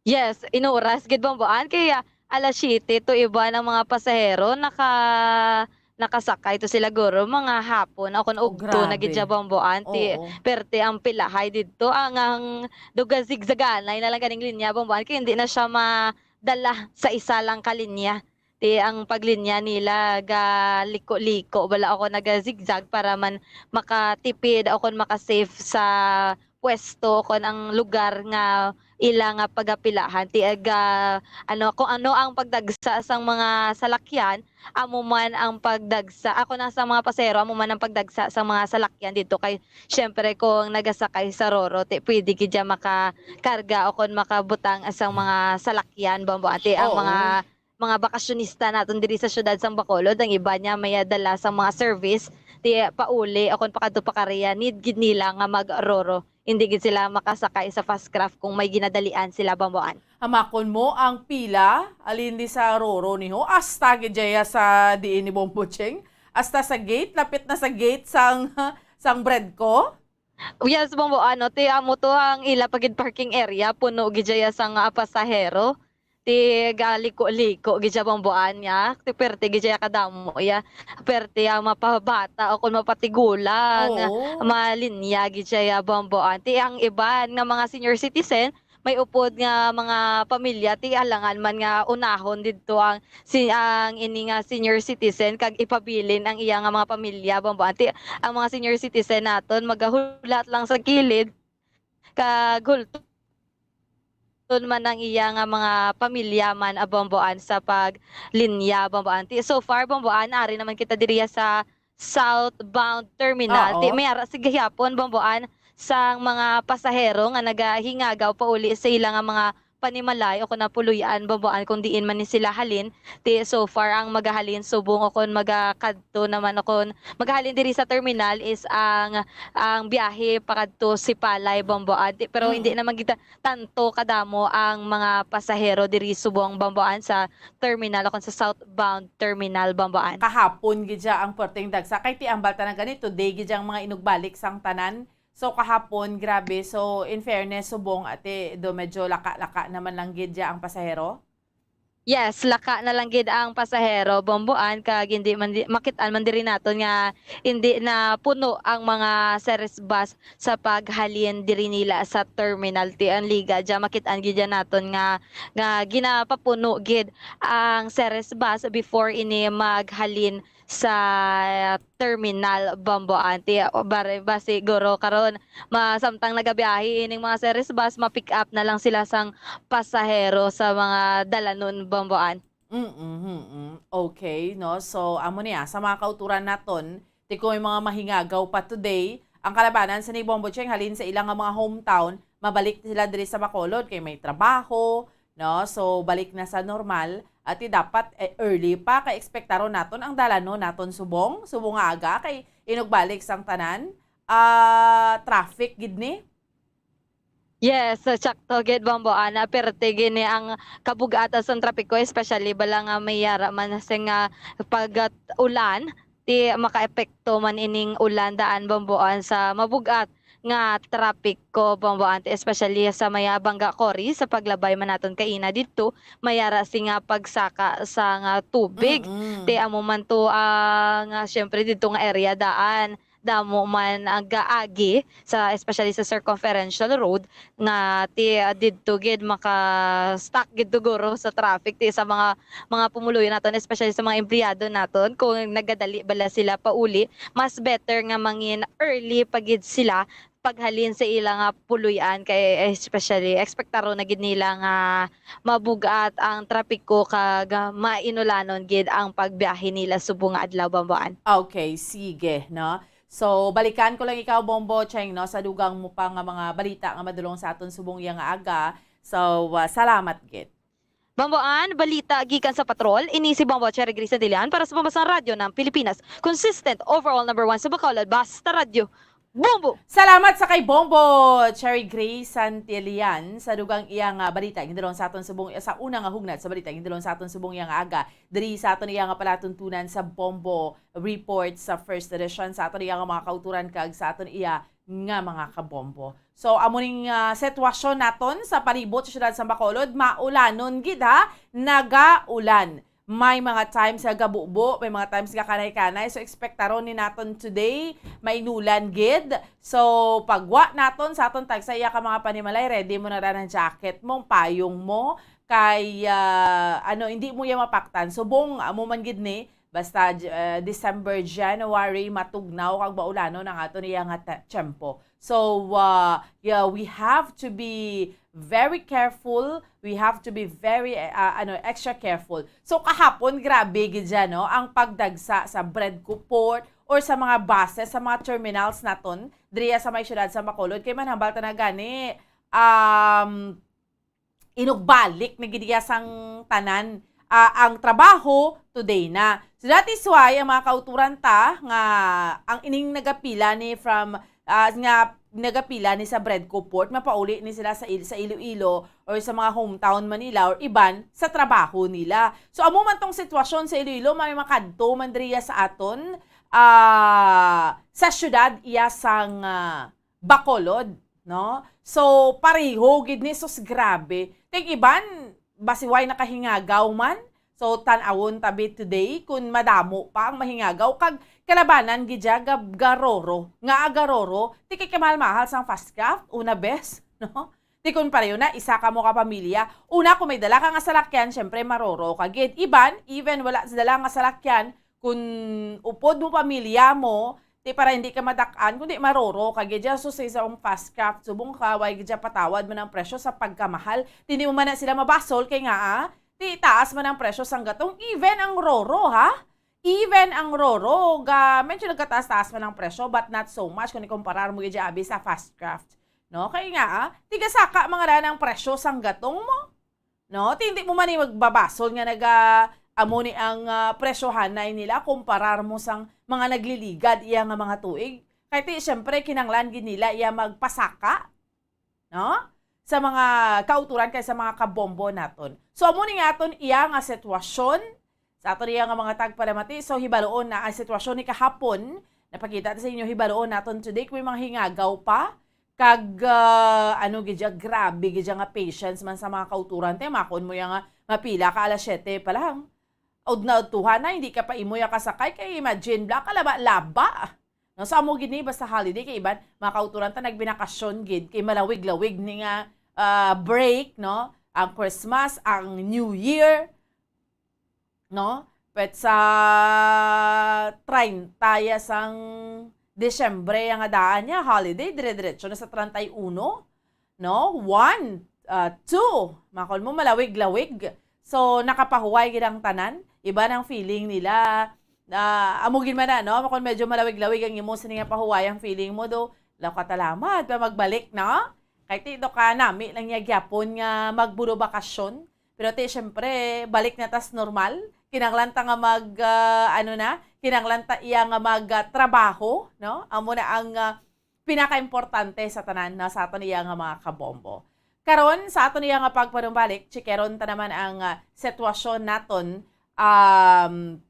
Yes, inoras gid, Bomboan. Kaya alas siyete to iban ang mga pasahero naka-, nakasakay to sila guro, mga hapon, o kung Oh, ugto na gid grabe. Siya, Bomboan. Ti, Oo. Perte ang pilahay didto. Ang, ang duga zigzaganay na lang ganing linya, Bomboan, kay hindi na siya madala sa isa lang ka linya. Ti, ang paglinya nila galiko-liko bala o kon naga-zigzag para man makatipid o kon maka-safe sa pwesto o kon ang lugar nga ila nga pagapilahan. Ti, aga, ano, kung ano ang pagdagsa sang mga salakyan, amo man ang pagdagsa, ako na sa mga pasahero, amo man ang pagdagsa sa mga salakyan dito. Kay, syempre, kung nagasakay sa Roro, ti, pwede gid siya makakarga o kon makabutang sang mga salakyan, Bomboan. Ti, ang Oo. Mga, mga bakasyonista naton diri sa syudad sang Bacolod, ang iba niya may dala sang mga service, ti, pauli o kon pakadto pa Kariya, need gid nila nga mag-Roro. Hindi gid sila makasakay sa Fast Craft kung may ginadalian sila, Bomboan. Hamakon mo ang pila, alin di sa Roro niho, hasta gid dya sa diin ni Bombo Cheng, hasta sa gate, lapit na sa gate sang, sang Bredco. Yes, Bomboan, no? Ti amo to ang ila pa gid parking area, puno gid dya sang, ah, pasahero. Ti galiko-liko gid siya, Bomboan, niya. Ti perte gid siya kadamo, ya. Perte ang mapabata o kung mapatigulang, Oo. Malinya gid siya, ya, Bomboan. Ti ang iban nga mga senior citizen, may upod nga mga pamilya, ti alangan man nga unahon didto ang si-, ang ini nga senior citizen kag ipabilin ang iya nga mga pamilya, Bomboan. Ti ang mga senior citizen naton magahulat lang sa kilid kag hulto ton man ang iya nga mga pamilya man, ah, Bomboan, sa paglinya, Bomboan. Ti, so far, Bomboan, ari naman kita diriya sa southbound terminal. Ti, Oo. May ara sa gihapon, Bomboan, sang mga pasahero nga nagahingagaw pauli sa ila nga mga panimalay o kon napuloy-an, Bomboan, kung diin man ni sila halin. Ti, so far, ang magahalin subong o kon magakadto naman o kon magahalin diri sa terminal is ang, ang biyahe pakadto Sipalay, Bomboan. Ti, pero hindi Mm. naman kita tanto kadamo ang mga pasahero diri subong, Bomboan, sa terminal o kon sa southbound terminal, Bomboan. Kahapon gid siya ang perting dagsa. Kay ti ambal ta na gani, today gid siya ang mga inugbalik sang tanan. So, kahapon, grabe. So, in fairness, subong, ate, do medyo laka-laka naman lang gid siya ang pasahero? Yes, laka na lang gid ang pasahero, Bomboan, kag hindi man di, makit-an man diri naton nga hindi na puno ang mga Ceres bus sa paghalin diri nila sa terminal. Ti ang liga dya, makit-an gid dya naton nga, nga ginapapuno gid ang Ceres bus before ini maghalin sa terminal, Bomboan. Ti, o, bare ba siguro karon, ma-, samtang nagabiyahe ining mga Ceres bus, ma-pick up na lang sila sang pasahero sa mga dalanon, Bomboan. Mm, mm. Okay, no? So, amo niya, sa mga kauturan naton, ti kung may mga mahingagaw pa today, ang kalabanan sa ni Bombo Cheng, halin sa ilang nga mga hometown, mabalik sila diri sa Bacolod, kay may trabaho, no? So, balik na sa normal. At ti dapat, eh, early pa, kay ekspektaron naton ang dalanon naton subong, subong nga aga, kay inugbalik sang tanan, ah, traffic gid ni. Yes, sakto gid, Bombo Ana. Perte gini ang kabug-atan sang trapiko, especially bala nga may yara man sing, ah, pag-ulan, ti makaepekto man ining ulan daan, Bombo Ana, sa mabug-at nga trapiko, Bombo Ana, especially sa may, ah, Banga Cory, sa paglabay man naton kaina didto, may yara sing, ah, pagsaka sang, ah, tubig. Mm-mm. Ti amo man to, ah, nga, syempre, didto nga area daan damo man ang gaagi sa, especially sa Circumferential Road, nga ti, ah, didto gid maka-stuck gid to guro sa traffic, ti sa mga, mga pumuluyo naton, especially sa mga empleyado naton, kung nagadali bala sila pauli, mas better nga mangin early pa gid sila paghalin sa ila nga puloy-an, kay especially ekspektaron na gid nila nga mabug-at ang trapiko kag mainulanon gid ang pagbiyahe nila subong nga adlaw, Bombo Ana. Okay, sige, no? So, balikan ko lang ikaw, Bombo Cheng, no, sa dugang mo pa nga mga balita nga madulong sa aton subong iya nga aga. So, ah, salamat gid. Bombo Ana, balita gikan sa patrol, ini si Bombo Cherry Grace Santillan para sa Pambansang Radyo ng Pilipinas. Consistent, overall number one sa Bacolod, basta radyo. Bombo! Salamat sa kay Bombo Cherry Grace Santillan sa dugang iya nga balita. Gindulong sa aton subong, sa una nga hugnat sa balita, gindulong sa aton subong iya nga aga. Diri sa aton iya nga palatuntunan sa Bombo Report sa first edition, sa aton iya nga mga kauturan kag sa aton iya nga mga kabombo. So, amo ning, ah, sitwasyon naton sa palibot sa siyudad sa Bacolod, maulanon gid, ha, nagaulan. May mga times nga gabubo, may mga times nga kanay-kanay. So, ekspektaron ni naton today, mainulan gid. So, pagwa naton sa aton tagsa iya ka mga panimalay, ready mo na ra ang jacket mo, payong mo, kay, ah, ano, hindi mo iya mapaktan. Subong, amo man gid ni, basta, j-, ah, December, January, matugnaw kag maulanon ang aton iya nga ta-, tiyempo. So, ah, yeah, we have to be very careful. We have to be very, ah, ano, extra careful. So, kahapon, grabe gid siya, no? Ang pagdagsa sa Bredco Port or sa mga buses, sa mga terminals naton, diriya sa may siyudad sa Bacolod. Kay manhambal ta na gani, um, inugbalik na gid iya sang tanan, ah, ang trabaho today na. So, that is why ang mga kauturan ta nga ang ining nagapila ni from, ah, nga nagapila ni sa Bredco Port, mapauli ni sila sa Il-, sa Iloilo or sa mga hometown man nila or iban sa trabaho nila. So, amo man tong sitwasyon sa Iloilo, may makadto man diriya sa aton, ah, sa syudad iya sang, ah, Bacolod, no? So, pareho gid ni, sus, grabe. Kay iban, basi way nakahingagaw man. So, tan-awon tabi today kung madamo pa ang mahingagaw. Kag kalabanan gid siya ga-, garoro. Nga agaroro, ti kay kamahal-mahal sang Fastcraft, una bes, no? Ti kung pareho na, isa ka mo ka pamilya. Una, kung may dala ka nga salakyan, syempre, maroro ka gid. Iban, even wala sa dala nga salakyan, kung upod mo pamilya mo, Di para hindi ka madak-an, kundi maroro ka gid dya. So, sa isang fast craft, subong ka, way gid dya patawad man ang presyo sa pagkamahal. Di, di mo man na sila mabasol, kay nga, ah, di taas man ang presyo sang gatong. Even ang roro, ha? Even ang roro, ga, medyo nagkataas-taas man ang presyo, but not so much kung ikumparar mo gid dya, abi, sa fast craft. No? Kay nga, ah, tigasaka mga ran ang presyo sang gatong mo. No? Ti hindi mo man ni magbabasol nga naga, amo ni ang, ah, presyohanay nila, kumparar mo sang mga nagliligad iya nga mga tuig. Kay ti, siyempre, kinanglan gid nila iya magpasaka, no? Sa mga kauturan kay sa mga kabombo naton. So, amo ni nga aton iya nga sitwasyon, sa aton iya nga mga tagpalamati. So, hibaluon na ang sitwasyon ni kahapon. Napakita sa inyo, hibaluon naton today kung may mga hingagaw pa. Kag, ah, ano gid siya, grabe gid siya nga patience man sa mga kauturan. Te, makon mo ya nga mapila ka alas siyete pa lang. Ud na udtuhan na, hindi ka pa imo ya kasakay. Kay imagine, bla ka laba-laba. No, sa amo gid ni, basta holiday, kay iban, mga kauturan ta, nagbinakasyon gid, kay malawig-lawig ni nga, ah, break, no? Ang Christmas, ang New Year, no? Petsa treinta ya sang Disyembre, ang adaan niya, holiday, dire-diretso na sa treinta y uno, no? One, ah, two, makon mo, malawig-lawig. So, nakapahuway gid ang tanan. Iba nang feeling nila. Ah, amo gid man na, no? Kung medyo malawig-lawig ang imo sini nga pahuway ang feeling mo, do, law ka talamat pa magbalik, no? Kay ti, do ka nami lang niya gyapon nga magbulo bakasyon. Pero ti, syempre, balik na tas normal. Kinanglan ta nga mag, ah, ano na, kinanglan ta iya nga mag, ah, trabaho, no? Amo na ang, ah, pinakaimportante sa tanan na sa aton iya nga mga kabombo. Karon, sa aton iya nga pagpanumbalik, chikeron ta naman ang, ah, sitwasyon naton, um,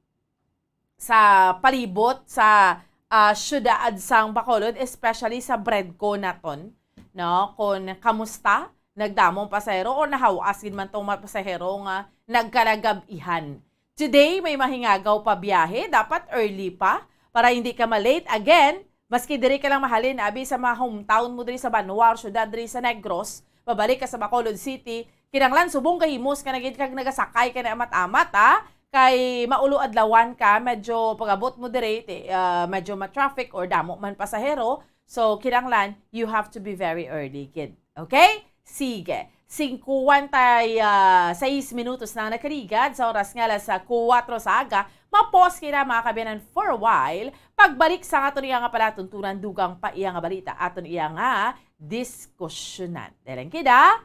sa palibot sa, ah, syudad sang Bacolod, especially sa BREDCO naton, no? Kung kamusta, nagdamo ang pasahero o nahawas gid man tong mga pasahero nga nagkalagab-ihan. Today, may mahingagaw pa biyahe, dapat early pa para hindi ka ma-late. Again, maski diri ka lang mahalin, abi, sa mga hometown mo diri sa banwa or syudad diri sa Negros, pabalik ka sa Bacolod City, kinahanglan subong gahimos ka na gid kag nagasakay ka na amat-amat, ha? Kay maulo adlawan ka, medyo pag-abot mo diri, ti-, ah, medyo ma-traffic or damo man pasahero. So, kinahanglan, you have to be very early gid. Okay? Sige. Singkwenta y seis minutos na ang nakaligad sa oras nga alas kuwatro sa aga. Ma-pause kita, mga kaabyanan, for a while. Pagbalik sa aton iya nga palatuntunan, dugang pa iya nga balita, aton iya nga diskusyonan. Dalan kita.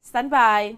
Stand by.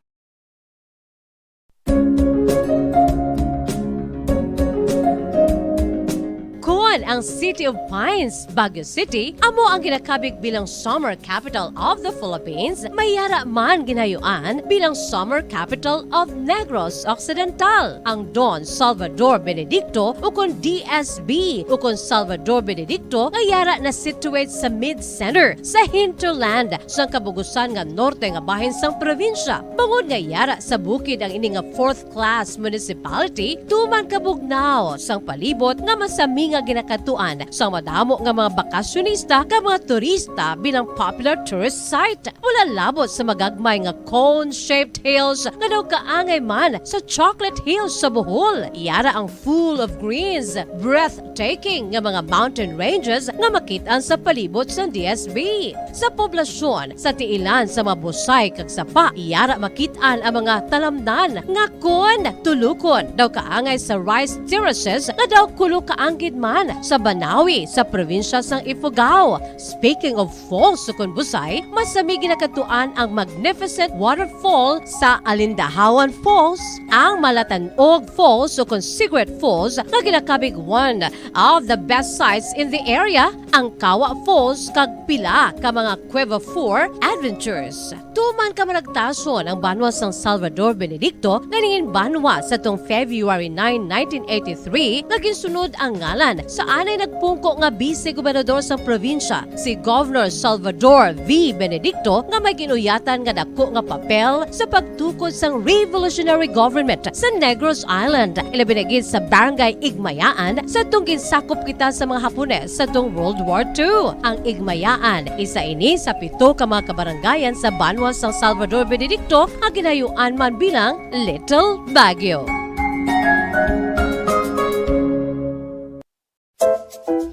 Kon ang City of Pines, Baguio City, amo ang ginakabig bilang Summer Capital of the Philippines, may yara man ginayuan bilang Summer Capital of Negros Occidental. Ang Don Salvador Benedicto, ukon D S B, ukon Salvador Benedicto, nga yara na situate sa mid-center, sa hinterland, sang kabugusan nga norte nga bahin sang probinsya. Bangod nga yara sa bukid ang ini nga fourth class municipality, tuman kabugnaw sang palibot nga masami nga ginakadtuan sang madamo nga mga bakasyonista kag mga turista bilang popular tourist site. Wala labot sa magagmay nga cone-shaped hills nga daw kaangay man sa chocolate hills sa Bohol. Yara ang full of greens, breathtaking nga mga mountain ranges nga makit-an sa palibot sang D S B. Sa poblasyon, sa tiilan sa mga busay kag sapa, yara makit-an ang mga talamnan nga kon tulukon daw kaangay sa rice terraces nga daw kulo kaanggid man sa Banawi sa probinsya sang Ifugao. Speaking of falls, ukon busay, masami ginakadtuan ang magnificent waterfall sa Alindahawan Falls, ang Malatan-og Falls ukon Cigarette Falls nga ginakabig one of the best sights in the area, ang Kawa Falls kag pila ka mga Cueva Four adventures. Tuman kamaragtason ang banwa sang Salvador Benedicto nga nangin banwa sa tung February nine, nineteen eighty-three, nga ginsunod ang ngalan sa anay nagpungko nga bise gobernador sang probinsya, si Governor Salvador V. Benedicto, nga may ginuyatan nga dako nga papel sa pagtukod sang revolutionary government sa Negros Island, ilabi na gid sa Barangay Igmayaan, sa tung ginsakop kita sa mga Hapones sa tung World War Two. Ang Igmayaan, isa ini sa pito ka mga kabarangayan sa banwa sang Salvador Benedicto nga ginayuan man bilang Little Baguio.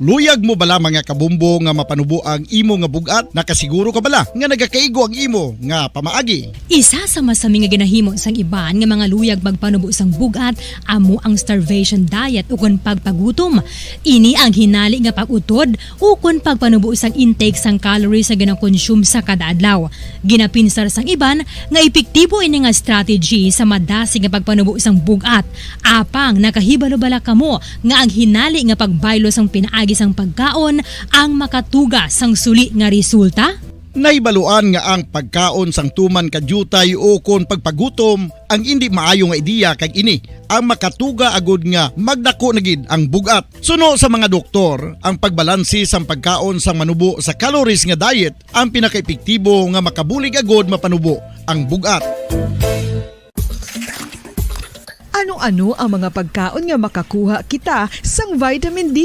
Luyag mo bala, mga kabombo, nga mapanubo ang imo nga bug-at? Nakasiguro ka bala nga nagakaigo ang imo nga pamaagi? Isa sa masami nga ginahimo sang iban nga mga luyag magpanubo sang bug-at amo ang starvation diet ukon pagpagutom. Ini ang hinali nga pag-utod ukon pagpanubo sang intake sang calories nga ginakonsume sa kada adlaw. Ginapinsar sang iban nga epektibo ini nga strategy sa madasig nga pagpanubo sang bug-at. Apang nakahibalo bala kamo nga ang hinali nga pagbaylo sang pinaagi sang pagkaon ang makatuga sang suli nga resulta? Nahibaluan nga ang pagkaon sang tuman ka diutay ukon pagpagutom ang indi maayo nga ideya, kag ini ang makatuga agud nga magdako na gid ang bug-at. Suno sa mga doktor, ang pagbalanse sang pagkaon sang manubo sa calories nga diet ang pinakaepektibo nga makabulig agud mapanubo ang bug-at. Ano-ano ang mga pagkaon nga makakuha kita sang vitamin D?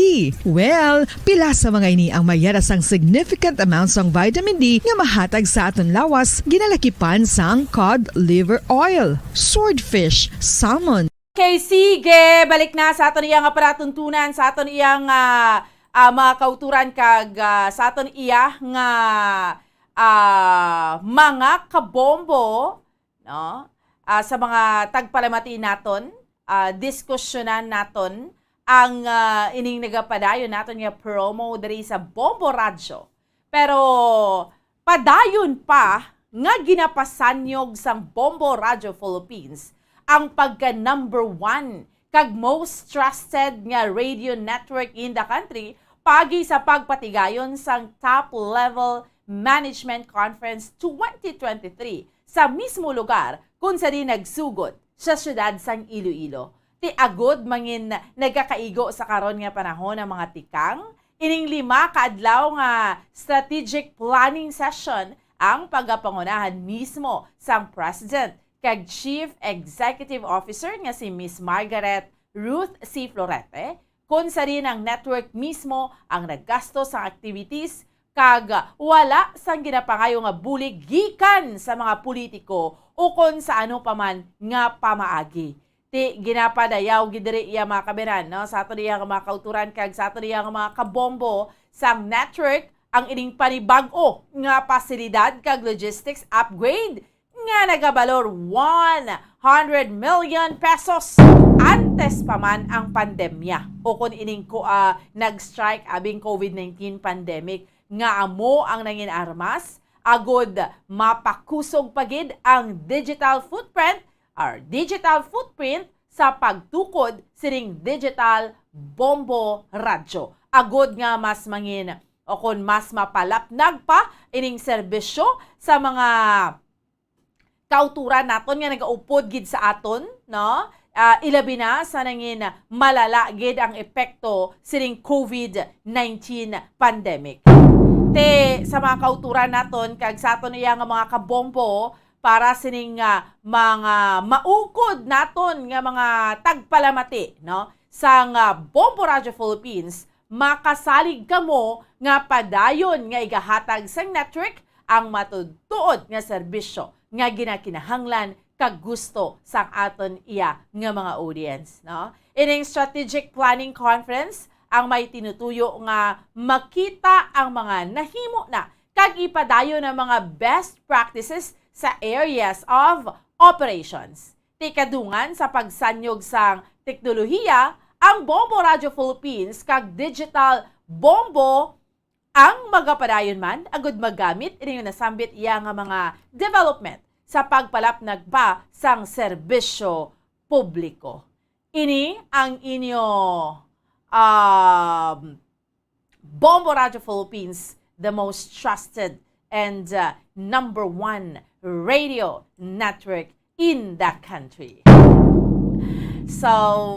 Well, pila sa mga ini ang may yara sang significant amount sang vitamin D nga mahatag sa aton lawas, ginalakipan sang cod liver oil, swordfish, salmon. Okay, sige, balik na sa aton iya nga palatuntunan, sa aton iya nga, ah, mga kauturan kag, ah, sa aton iya nga, ah, mga kabombo, no? Ah, sa mga tagpalamati naton, ah, diskusyonan naton ang, ah, ining nagapadayon naton nga promo diri sa Bombo Radyo. Pero padayon pa nga ginapasanyog sang Bombo Radyo Philippines ang pagka number one kag most trusted nga radio network in the country paagi sa pagpatigayon sang Top Level Management Conference twenty twenty-three sa mismo lugar kon sa di nagsugod sa siyudad sang Iloilo. Ti agod mangin nagakaigo sa karon nga panahon ang mga tikang, ining lima ka adlaw nga strategic planning session ang pagapangunahan mismo sang President kag Chief Executive Officer nga si Miss Margaret Ruth C. Florete, kon sa diin ang network mismo ang naggasto sang activities kag wala sang ginapangayo nga bulig gikan sa mga politiko ukon sa ano pa man nga pamaagi. Ti ginapadayaw gid diri iya mga kabiran, no, sa aton iya nga mga kauturan kag sa aton iya nga mga kabombo sang network ang ining panibag-o nga pasilidad kag logistics upgrade nga nagabalor one hundred million pesos antes pa man ang pandemya o kon ining ko, ah, nag-strike abing covid nineteen pandemic nga amo ang nangin armas agud mapakusog pa gid ang digital footprint or digital footprint sa pagtukod sining digital bombo radyo agud nga mas mangin o kon mas mapalapnag pa ining serbisyo sa mga kauturan naton nga nagaupod gid sa aton, no? Ah, ilabi na sa nangin malala gid ang epekto sining covid nineteen pandemic. Ti sa mga kauturan naton kag sa aton iya nga mga kabombo para sining, ah, mga maukod naton nga mga tagpalamati, no? Sang, ah, Bombo Radio Philippines, makasalig kamo nga padayon nga igahatag sang network ang matuod-tuod nga serbisyo nga ginakinahanglan kag gusto sang aton iya nga mga audience, no? Ining strategic planning conference ang may tinutuyo nga makita ang mga nahimo na kag ipadayon ang mga best practices sa areas of operations. Ti kadungan sa pagsanyog sang teknolohiya, ang Bombo Radio Philippines kag Digital Bombo ang magapadayon man agud magamit ining nasambit iya nga mga development sa pagpalapnag pa sang serbisyo publiko. Ini ang inyo, um, Bombo Radio Philippines, the most trusted and, uh, number one radio network in the country. So,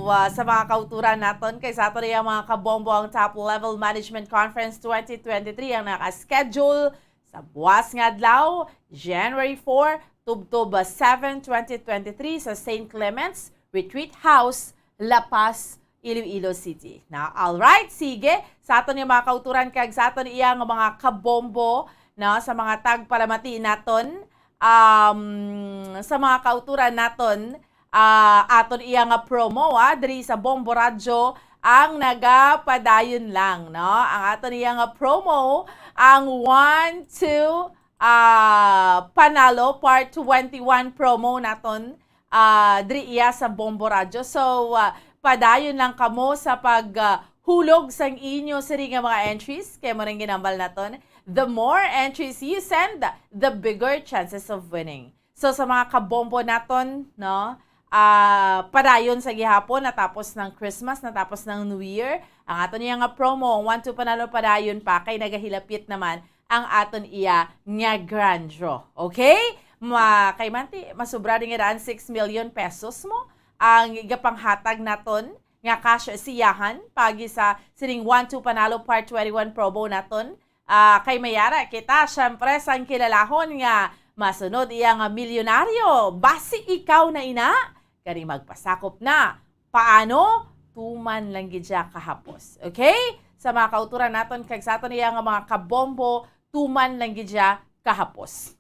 uh, sa mga kauturan naton, kay sa aton iya mga kabombo ang Top Level Management Conference twenty twenty-three ang naka-schedule sa buwas nga adlaw, January four, tubtob, uh, seven, twenty twenty-three sa Saint Clements Retreat House, La Paz, Iloilo City. Na, all right, sige. Sa aton nga mga kauturan kag sa aton iya nga mga kabombo, na, sa mga tagpalamati naton, um, sa mga kauturan naton, ah, aton iya nga promo, ah, diri sa Bombo Radyo, ang nagapadayon lang, no? Ang aton iya nga promo, ang one two, ah, Panalo Part twenty-one promo naton, ah, diri iya sa Bombo Radyo. So, ah, padayon lang kamo sa pag, ah, hulog sang inyo sini nga mga entries, kay mo ring ginambal naton, the more entries you send, the bigger chances of winning. So, sa mga kabombo naton, no, ah, padayon sa gihapon, natapos ng Christmas, natapos ng New Year, ang aton iya nga promo, ang one two Panalo padayon pa, kay nagahilapit naman ang aton iya nga grand draw. Okay? Ma, kay manti, masubra din nga daan six million pesos mo ang igapanghatag naton nga cash siyahan pagi sa sining one two Panalo Part twenty-one promo naton. Ah, kay mayara kita, syempre, sang kilalahon nga masunod iya nga milyonaryo. Basi ikaw na ina, kani magpasakop na. Paano? Tuman lang gid siya kahapos. Okay? Sa mga kauturan naton kag sa aton iya nga mga kabombo, tuman lang gid siya kahapos.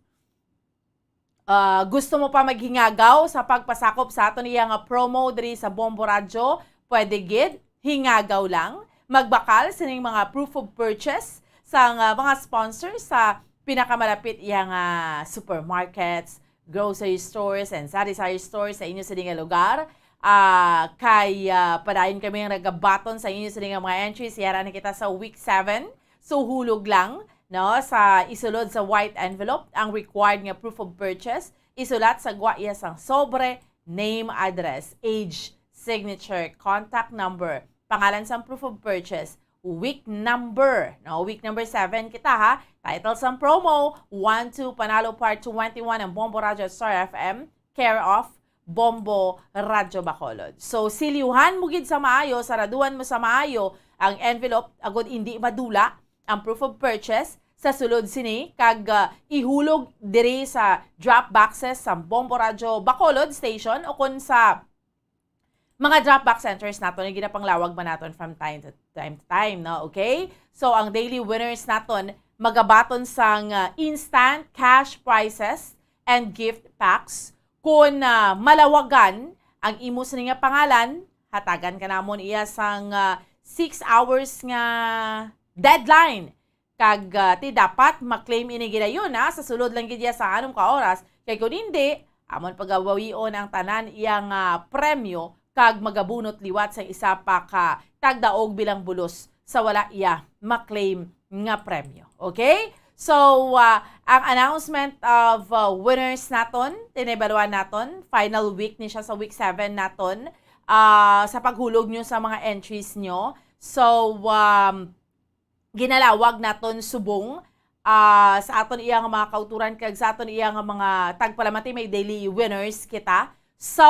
Ah, gusto mo pa maghingagaw sa pagpasakop sa aton iya nga promo diri sa Bombo Radyo? Pwede gid, hingagaw lang. Magbakal sining mga proof of purchase sang, ah, mga sponsors sa pinakamalapit iya nga supermarkets, grocery stores, and sari-sari stores sa inyo sini nga lugar. Ah, kay, ah, padayon kami nga nagabaton sa inyo sini nga mga entries. Yara na kita sa week seven. So, hulog lang, no, sa isulod sa white envelope ang required nga proof of purchase. Isulat sa gwa iya sang sobre, name, address, age, signature, contact number, pangalan sang proof of purchase, week number, no? Week number seven kita, ha. Title sang promo, one two Panalo Part twenty-one ang Bombo Radyo at Star F M, care of Bombo Radyo Bacolod. So, siliuhan mo gid sa maayo, saraduan mo sa maayo ang envelope, agod indi madula ang proof of purchase sa sulod sini, kag, ah, ihulog diri sa drop boxes sa Bombo Radyo Bacolod Station o kon sa mga drop box centers naton nga ginapanglawag man naton from time to time to time, no? Okay? So, ang daily winners naton magabaton sang, ah, instant cash prizes and gift packs. Kon, ah, malawagan ang imo sini nga pangalan, hatagan ka namon iya sang, ah, six hours nga deadline. Kag, ah, ti dapat ma-claim ini gidayon, ha, sa sulod lang gid iya sa anom ka oras. Kay kun hindi, amon pagabawion ang tanan iya nga premyo kag magabunot liwat sa isa pa ka tagdaog bilang bulos sa wala iya ma-claim nga premyo. Okay? So, ah, ang announcement of, ah, winners naton, tinibaluan naton, final week ni siya sa week seven naton, ah, sa paghulog nyo sa mga entries nyo. So, um, ginalawag naton subong, ah, sa aton iya nga mga kauturan kag sa aton iya nga mga tagpalamati, may daily winners kita. So,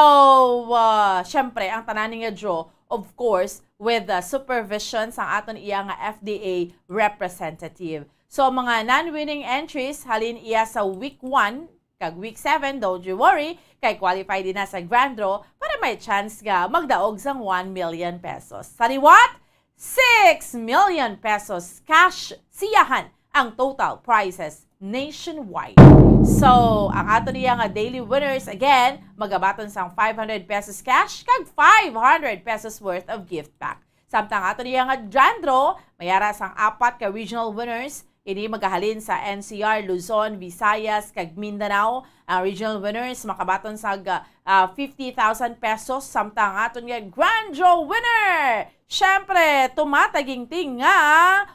ah, syempre, ang tanan nga draw, of course, with the supervision sang aton iya nga F D A representative. So, ang mga non-winning entries, halin iya sa week one kag week seven, don't you worry, kay qualified din na sa grand draw para may chance nga magdaog sang one million pesos. Sa liwat, six million pesos cash siyahan ang total prizes nationwide. So, ang aton iya nga daily winners, again, magabaton sang five hundred pesos cash kag five hundred pesos worth of gift pack. Samtang aton iya nga grand draw, mayara sang apat ka regional winners, ini magahalin sa N C R, Luzon, Visayas, kag Mindanao. Ang regional winners makabaton sa, ah, fifty thousand pesos, samtang aton nga grand draw winner, syempre, tumataginting nga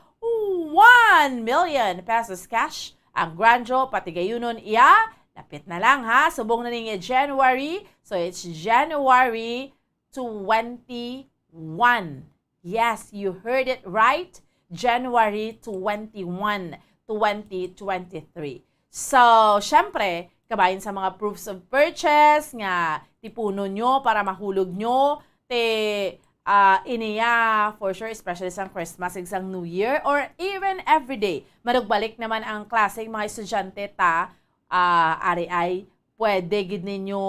one million pesos cash ang grand draw, patigayunon iya. Lapit na lang, ha, subong na ning January. So, it's January twenty-one. Yes, you heard it right. January twenty-one, twenty twenty-three. So, syempre, kabahin sa mga proofs of purchase nga tipunon nyo para mahulog nyo, te, ah, iniya, for sure, especially sa Christmas, kag sa New Year, or even everyday. Manugbalik naman ang klase, mga estudyante ta, ah, ari ay pwede gid ninyo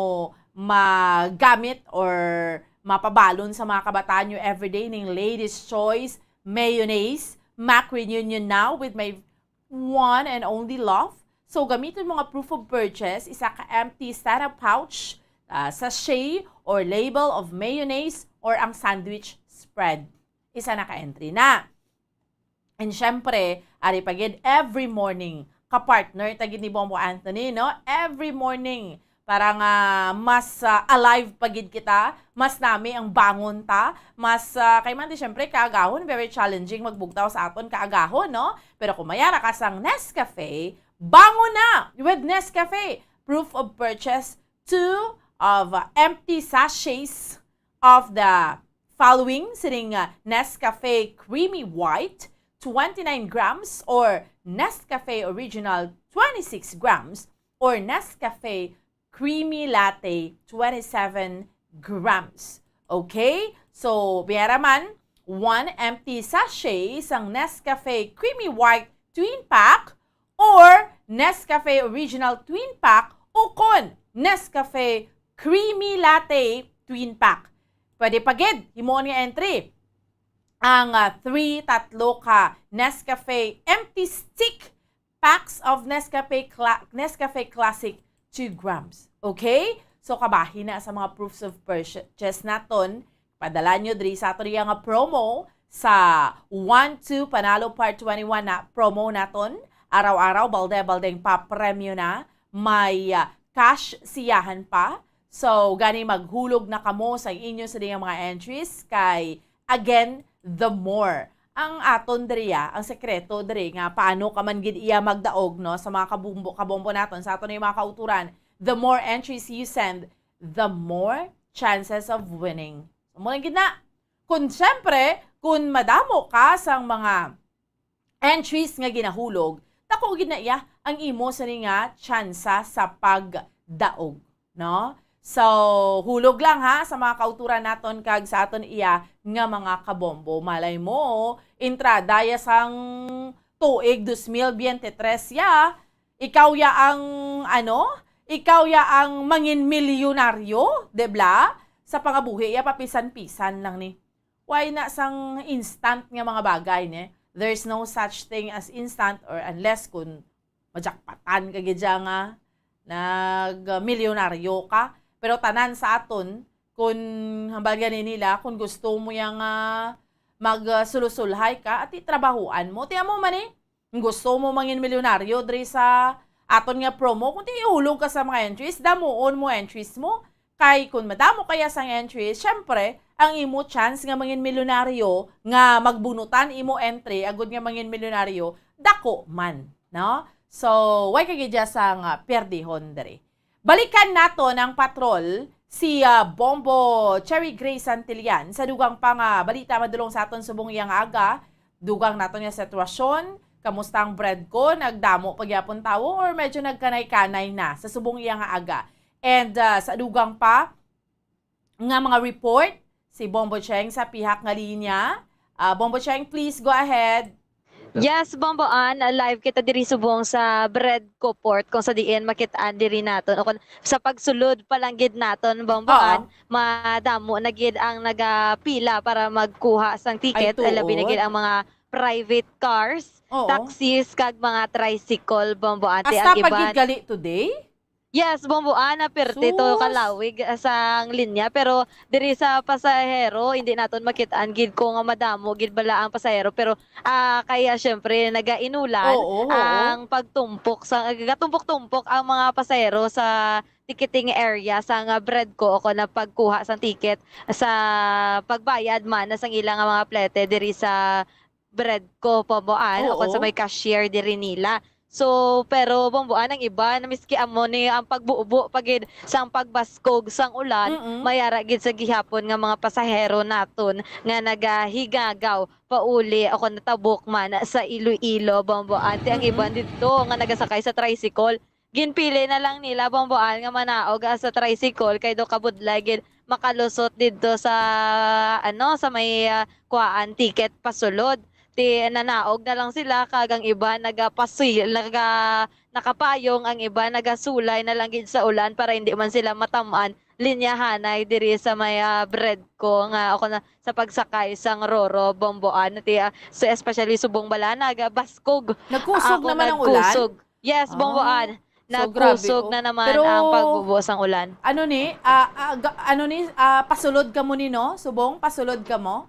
magamit or mapabalon sa mga kabataan nyo everyday ning Ladies Choice Mayonnaise. Mac Reunion Now with my one and only love. So, gamiton mo nga proof of purchase, isa ka empty stand-up pouch, ah, sachet, or label of mayonnaise, or ang sandwich spread. isa na ka entry na. And syempre, ari pa gid, every morning, ka-partner ta gid ni Bombo Anthony, no? Every morning, para nga mas, ah, alive pa gid kita, mas nami ang bangon ta, mas, ah, kay man di, syempre, kaagahon, very challenging magbugtaw sa aton kaagahon, no? Pero kung may ara ka sang Nescafe, bangon na with Nescafe! Proof of purchase, two of, uh, empty sachets of the following, sining, uh, Nescafe Creamy White, twenty-nine grams, or Nescafe Original, twenty-six grams, or Nescafe Creamy Latte, twenty-seven grams. Okay? So, biya ra man, one empty sachet sang Nescafe Creamy White Twin Pack or Nescafe Original Twin Pack ukon Nescafe Creamy Latte Twin Pack. Pwede pa gid himuon nga entry ang, ah, three, tatlo ka Nescafe empty stick packs of Nescafe Cla-, Nescafe Classic, two grams. Okay? So, kabahin na sa mga proofs of purchase naton, padala nyo diri sa aton iya nga promo sa One Two Panalo Part twenty-one na promo naton. Araw-araw, balde-baldeng papremyo na. May, ah, cash siyahan pa. So, gani maghulog na kamo sa inyo sa mga entries kay, again, the more. Ang aton diri, ah, ang sekreto diri nga paano ka man gid iya magdaog, no, sa mga kabumbo, kabombo naton, sa aton nga mga kauturan, the more entries you send, the more chances of winning. So, mao lang gid na. Kung, syempre, kung madamo ka sang mga entries nga ginahulog, dako gid na iya ang imo sini nga tsansa sa pagdaog, no? So, hulog lang ha sa mga kauturan naton kag sa aton iya nga mga kabombo. Malay mo, entrada ya sang tuig dos mil biyente tres ya, ikaw ya ang, ano, ikaw ya ang mangin milyonaryo, di bla? Sa pangabuhi ya, papisan-pisan lang ni. Why na sang instant nga mga bagay, ne? There's no such thing as instant or unless kun majakpatan ka gid siya nga nag-milyonaryo ka. Pero tanan sa aton, kun hambal gani nila, kun gusto mo yang, ah, magsulusulhay ka, ati trabahuan mo. Ti amo man eh, kung gusto mo mangin milyonaryo diri sa aton nga promo, kundi ihulog ka sa mga entries, damuon mo entries mo. Kay kun madamo kaya sang entries, syempre, ang imo chance nga mangin milyonaryo, nga magbunutan imo entry, agud nga mangin milyonaryo, dako man, no? So, why ka gid sang, ah, pierdihon diri? Balikan naton ang patrol, si, ah, Bombo Cherry Gray Santillan, sa dugang pa nga balita madulong sa aton subong iya nga aga. Dugang naton nga sitwasyon, kamusta ang bread ko? Nagdamo pa gyapon tawo or medyo nagkanay-kanay na sa subong iya nga aga? And, ah, sa dugang pa nga mga report, si Bombo Cheng sa pihak nga linya. Ah, Bombo Cheng, please go ahead. Yes, Bombo Ann, live kita diri subong sa Bread Co Port, kung sa diin makit-an diri naton, o kung sa pagsulod pa lang gid naton, Bombo Oo. Ann, madamo na gid ang nagapila para magkuha sang Ay, ticket, labi na tuod? Gid ang mga private cars, Oo. Taxis, kag mga tricycle, Bombo Ann. Ti Hasta ang pa gid iban gali today? Yes, Bombo Ann, perti to Sus! Kalawig, ah, sang linya, pero diri sa pasahero, hindi naton makit-an gid kung madamo gid bala ang pasahero, pero, ah, kaya syempre nagainulan Oo, oo. Ang pagtumpok sa, gatumpok-tumpok ang mga pasahero sa ticketing area sang Bread Co o kon ang pagkuha sang ticket sa pagbayad man sang ila nga mga plete diri sa Bread Co, Bombo Ann, o kon sa Oo. may cashier diri nila. So, pero Bombo Ann, ang iba na miski amo ni ang pagbubo pa gid sang pagbaskog sang ulan, Mm-mm. may ara gid sa gihapon nga mga pasahero naton nga nagahigagaw pauli o kon natabok man sa Iloilo, Bombo Ann. Ti ang Mm-mm. iban didto nga nagasakay sa tricycle, ginpili na lang nila, Bombo Ann, nga manaog, ah, sa tricycle kay daw kabudlay gid makalusot didto sa, ano, sa may, ah, kuhaan, ticket pasulod. Ti nanaog na lang sila, kag ang iba nagapasi-, naga-, nakapayong, ang iba nagasulay na lang gid sa ulan para hindi man sila matam-an. Linyahanay diri sa may, ah, Bread Co nga ako na sa pagsakay sang Roro, Bombo Ann. Ti, ah, so especially subong bala nagabaskog. Nagkusog Ako naman ang ulan? nagkusog. Yes, Bombo Ah. Ann. So, grabe, Nagkusog oh. na naman Pero, ang pagbubo sang ulan. ano ni, ah, ah, ga-, ano ni, ah, pasulod ka mo ni, no? Subong, pasulod ka mo?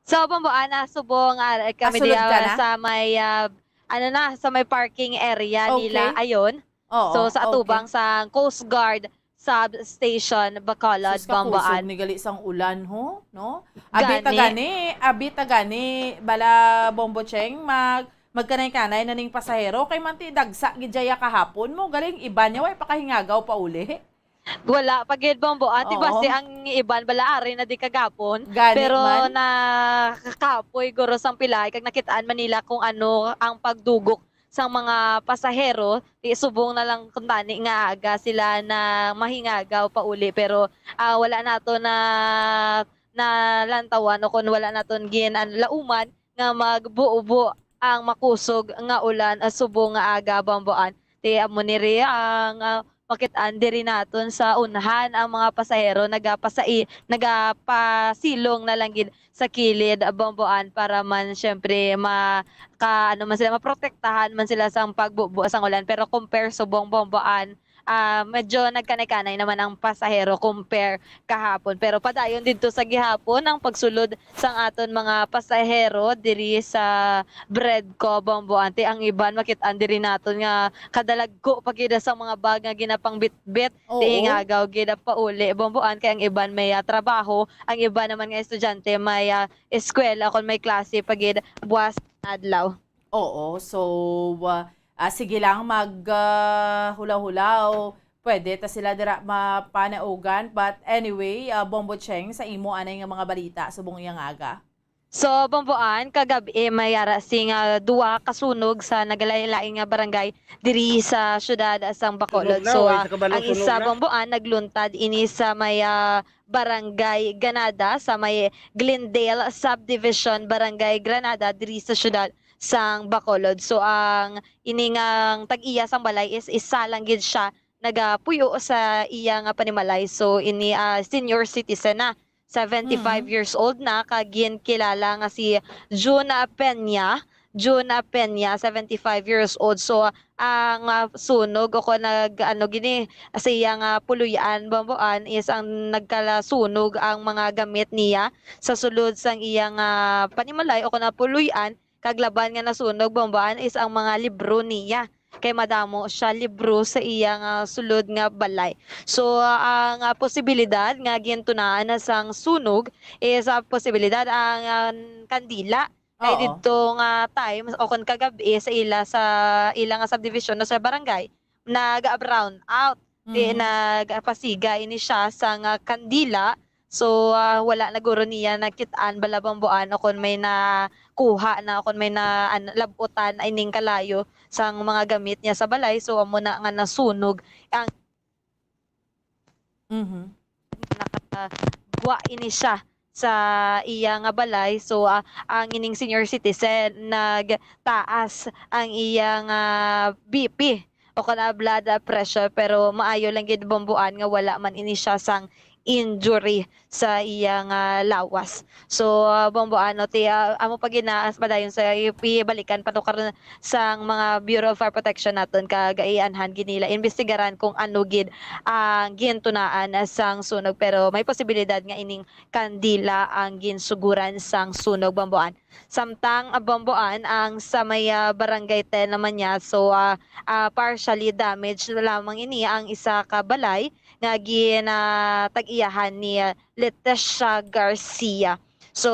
So, Bomboan, ah, subong, ah, kami Ah, sulod diya ka na? sa may, ah, ano na, sa may parking area nila, Okay. ayon. Oo, So, sa okay. atubang sang Coast Guard Substation, Bacolod, Sus, kakusog Bomboan. ni gali sang ulan, ho, no? Abi ta Gani. gani, abi ta gani, bala, Bombo Cheng, mag-, magkanay-kanay na ning pasahero, kay manti dagsa gid jaya kahapon mo, galing iban niya, way pakahingagaw pa uli. Wala pa gid, Bombo. Ati Oo. basi ang iban bala ari na di kagapon, Gani pero man. nakakapoy guro sang pilay kag nakitaan man nila kung ano ang pagdugok sang mga pasahero. Ti subong na lang kuntani nga aga sila na mahingagaw pa uli, pero, ah, wala nato na nalantawan o kon wala naton gin-, an-, lauman nga magbubo ang makusog nga ulan, ah, subong nga aga, Bomboan. Ti amo ni ri ang, ah, makit-an diri naton sa unhan ang mga pasahero nagapasai-, nagapasilong na lang gid sa kilid, ah, Bomboan, para man, syempre, ma-, ka-, ano man sila, maprotektahan man sila sang pagbubo sang ulan. Pero compare subong, Bomboan, ah, medyo nagkanay-kanay naman ang pasahero compare kahapon. Pero padayon didto sa gihapon ang pagsulod sang aton mga pasahero diri sa Bredco, Bomboan. Ti ang iban makit-an diri naton nga kadalagko pa gid sa mga bag nga ginapangbitbit. Oo. Ti hingagaw gid pauli, Bomboan, kay ang iban may, ah, trabaho, ang iban naman nga estudyante may, ah, eskwela kon may klase pa gid buwas adlaw. Oo, so, ah, ah, sige lang mag, ah, hulaw-hulaw. Pwede ta sila dira mapanaugan. But anyway, ah, Bombo Cheng, sa imo anay nga mga balita subong iyang aga? So, Bomboan, kagab-i may ara sing, ah, duha ka sunog sa nagalain-lain nga barangay diri sa siyudad sang Bacolod. Sunog na, So, way ah, sa kabalo ang sunog isa, na. Bomboan, nagluntad ini sa may, ah, Barangay Ganada, sa may Glendale Subdivision, Barangay Granada, diri sa siyudad sang Bacolod. So, ang ini nga tag-iya sang balay is isa lang gid siya nagapuyo sa iya nga panimalay. So, ini, ah, senior citizen na, seventy-five Mm. years old na, kag ginkilala nga si Jun Peña. Jun Peña, seventy-five years old. So, ang, ah, sunog o kon nag-, ano gini, sa iya nga puloy-an, Bomboan, is ang nagkalasunog ang mga gamit niya sa sulod sang iya nga panimalay o kon na puloy-an, kag laban nga nasunog, Bomboan, is ang mga libro niya. Kay madamo siya libro sa iya nga sulod nga balay. So, ang, ah, posibilidad nga gintunaan na sang sunog is, ah, posibilidad ang, ah, kandila. Kay Oo. didto nga time o kon kagab-i sa ila, sa ila nga subdivision o sa barangay, nag-brown out. Ti Mhm. nagpasiga ini siya sang kandila. So, ah, wala na guro niya nakit-an bala, Bomboan, o kon may nakuha na, o kon may na, an-, lab-utan ining kalayo sang mga gamit niya sa balay. So, amo na nga nasunog ang Mhm. nakagwa ini siya sa iya nga balay. So, ah, ang ining senior citizen, nagtaas ang iya nga B P o kana blood, ah, pressure, pero maayo lang gid, Bomboan, nga wala man ini siya sang injury sa iya nga lawas. So, ah, Bomboan, no, ti, ah, amo pa gid na as padayon sa i-, ibalikan pa to karon sang mga Bureau of Fire Protection naton, kag ianhan gid nila imbestigaran kung ano gid ang gintunaan sang sunog, pero may posibilidad nga ining kandila ang ginsuguran sang sunog, Bomboan. Samtang, ah, Bomboan, ang sa may, ah, Barangay ten naman niya, so, ah, ah, partially damaged na lamang ini ang isa ka balay nga ginatag-iyahan ni, ah, Leticia Garcia. So,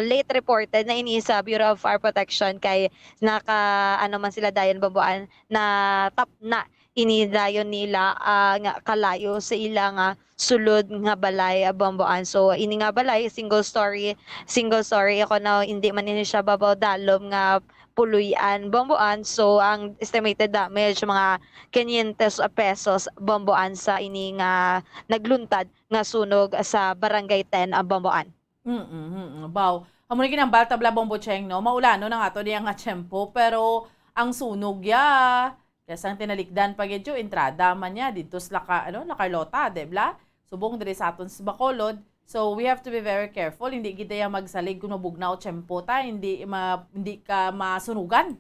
late reported na ini sa Bureau of Fire Protection kay naka, ano man sila dayon, Bomboan, natapna ini dayon nila, ah, nga kalayo sa ila nga sulod nga balay, ah, Bomboan. So, ini nga balay, single story, single story, ako na, hindi man ini siya babaw dalom nga puloy-an, Bomboan. So, ang estimated damage, mga quinientos pesos, Bomboan, sa ini nga nagluntad nga sunog sa Barangay ten, ah, Bomboan. Mm, mm, baw. Amo ni ginambal tabla, Bombo Cheng, no? Maulano na nga to diya nga tiyempo, pero ang sunog ya, kaya sang tinalikdan pa gid yo, entrada man niya dito sa Laka-, ano, La Carlota, di bla? Subong diri sa aton sa Bacolod. So, we have to be very careful. Hindi gid ya magsalig kung mabugnaw tiyempo ta, hindi ma-, hindi ka masunugan.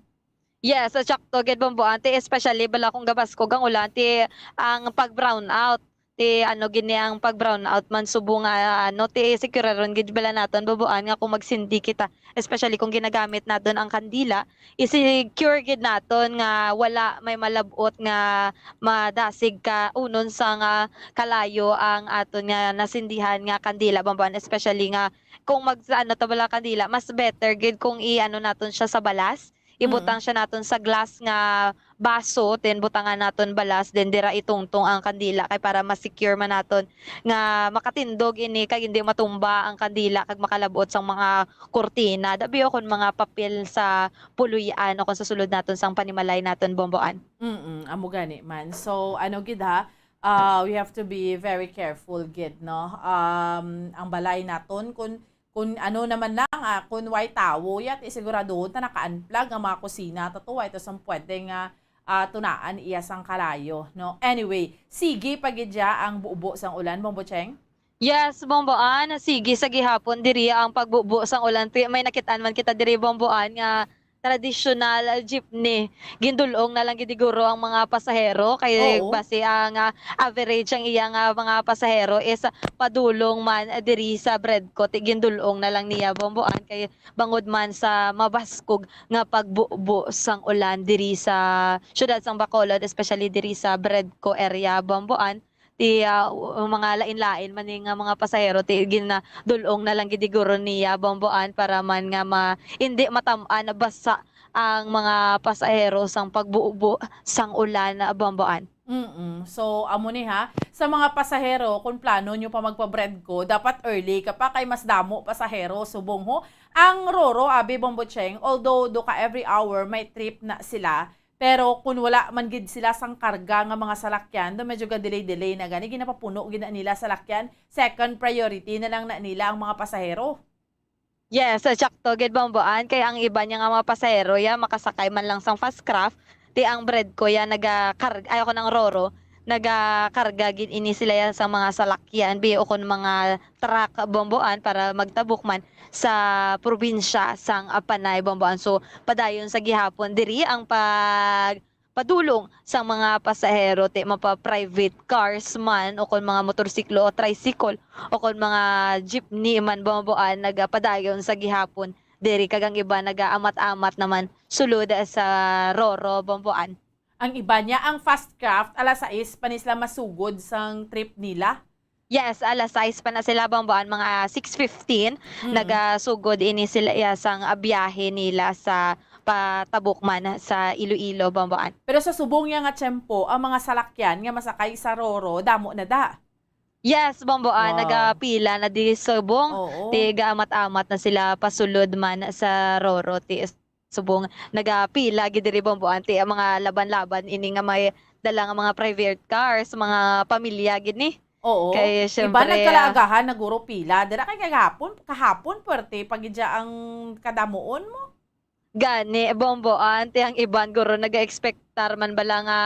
Yes, sakto gid, Bombo, ante, especially bala kung gabaskog ang ulan, ti ang pag-brown out. ti ano gid ni ang pag-brownout man subong nga ano, ti secure-ron gid bala naton, Bomboan, nga kung magsindi kita, especially kung ginagamit naton ang kandila, i-secure gid naton nga wala may malab-ot nga madasig kaunon sang kalayo ang aton nga nasindihan nga kandila, Bomboan, especially nga kung mag-, ano ta bala kandila, mas better gid kung i-ano naton siya sa balas, Mm. ibutang siya naton sa glass nga baso, then butangan naton balas, then dira itungtong ang kandila kay para ma-secure man naton nga makatindog ini kag hindi matumba ang kandila kag makalab-ot sang mga kurtina, dabi o kon mga papel sa puloy-an o kon sa sulod naton sang panimalay naton, Bomboan. Mm, amo gani man. So, ano gid ha, ah, we have to be very careful gid, no? Um, ang balay naton, kun, kun ano naman lang, ah, kun way tawo, yat, isiguraduhon ta naka-unplug ang mga kusina. Tato, way ta sang pwede nga, ah, tunaan iya sang kalayo, no? Anyway, sige pa gid ya ang bubo sang ulan, Bombo Cheng? Yes, Bomboan. Sige, sa gihapon diri ang pagbubo sang ulan. Ti-, may nakit-an man kita diri, Bomboan, nga tradisyonal jeepney. Gindul-ong na lang gid siguro ang mga pasahero kay Oo. base ang, ah, average ang iya nga mga pasahero is padulong man diri sa Bredco. Ti gindul-ong na lang niya, Bomboan, kay bangod man sa mabaskog nga pagbubo sang ulan diri sa siyudad sang Bacolod, especially diri sa Bredco area, Bomboan. Ti, ah, u-, mga lain-lain man ni nga mga pasahero, ti ginadul-ong na lang gid siguro niya, Bomboan, para man nga ma-, hindi matam-an na basa ang mga pasahero sang pagbubo sang ulan, Bomboan. Mm. So, amo ni ha, sa mga pasahero, kung plano nyo pa magpa-Bredco, dapat early ka pa kay mas damo pasahero subong ho. Ang Roro, abi, Bombo Cheng, although do ka every hour may trip na sila, pero kun wala man gid sila sang karga nga mga salakyan, do medyo ga-delay-delay na gani, ginapapuno gid na nila salakyan. Second priority na lang na nila ang mga pasahero. Yes, ah, sakto gid, Bomboan, kay ang iba niya nga mga pasahero, ya, makasakay man lang sang fast craft, ti ang Bredco, ya, nagakarg-, ay, ako nang Roro, nagakarga gid ini sila, ya, sa mga salakyan, bi, o kon mga truck, Bomboan, para magtabok man sa probinsya sang, ah, Panay, Bomboan. So, padayon sa gihapon diri ang pag-, padulong sang mga pasahero, ti mapa-private cars man, o kon mga motorsiklo o tricycle, o kon mga jeepney man, Bomboan, nagapadayon sa gihapon diri, kag ang iba nagaamat-amat naman sulod sa Roro, Bomboan. Ang iba niya, ang fast craft, alas sais pa ni sila masugod sang trip nila. Yes, alas sais pa na sila, Bomboan, mga six fifteen, Mm. nagasugod ini sila, iya, sang, ah, biyahe nila sa patabok man sa Iloilo, Bomboan. Pero sa subong niya nga tiyempo, ang mga salakyan nga masakay sa Roro, damo na da. Yes, Bomboan, Wow. nagapila na di subong. Oo. Ti gaamat-amat na sila pasulod man sa Roro, ti subong nagapila gid diri, Bomboan, ti ang mga laban-laban ini nga may dala nga mga private cars, mga pamilya gid ni. Oo. Kay, Iba syempre, nagkalaagahan, naguro pila. Dira kay kagahapon, kahapon, puwerte pa gid siya ang kadamuon mo. Gani, Bomboan, ti ang iban guro naga-expectar man bala nga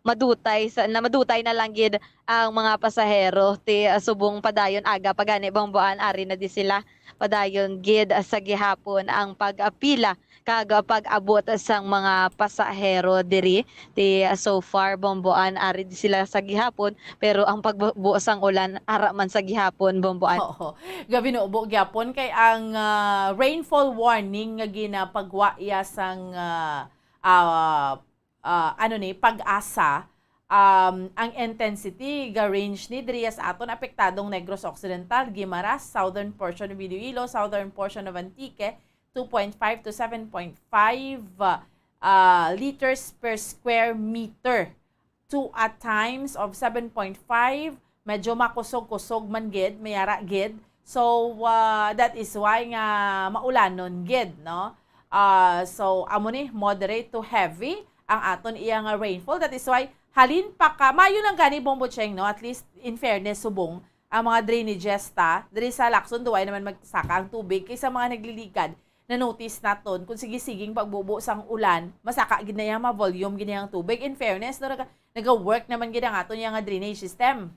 madutay sa, na madutay na lang gid ang mga pasahero. Ti, ah, subong padayon aga pa gani, Bomboan, ari na di sila. Padayon gid, ah, sa gihapon ang pag-apila kag, ah, pag-abot sang mga pasahero diri. Ti, ah, so far, Bomboan, ari di sila sa gihapon, pero ang pagbubo sang ulan ara man sa gihapon, Bomboan. Oo. Gabi no, ubo gyapon kay ang, ah, rainfall warning nga ginapagwa iya sang, ah, ah, ah, ano ni, PAGASA, um, ang intensity ga-range ni diri sa aton apektadong Negros Occidental, Guimaras, southern portion of Iloilo, southern portion of Antique, two point five to seven point five, ah, liters per square meter to a times of seven point five, medyo makusog-kusog man gid, mayara gid. So, ah, that is why nga maulanon gid, no? Ah, so, amo ni, moderate to heavy ang aton iya nga rainfall. That is why, halin pa ka, maayo lang gani, Bombo Cheng, no? At least, in fairness, subong, ang mga drainages ta, diri sa Lacson, duway naman magsaka ang tubig kaysa mga nagliligad. Na-notice naton, kung sige-siging pagbubo sang ulan, masaka gid na iya, ma-volume gid na iya ang tubig. In fairness, no, naga-, naga-work naman gid ang aton iya nga drainage system.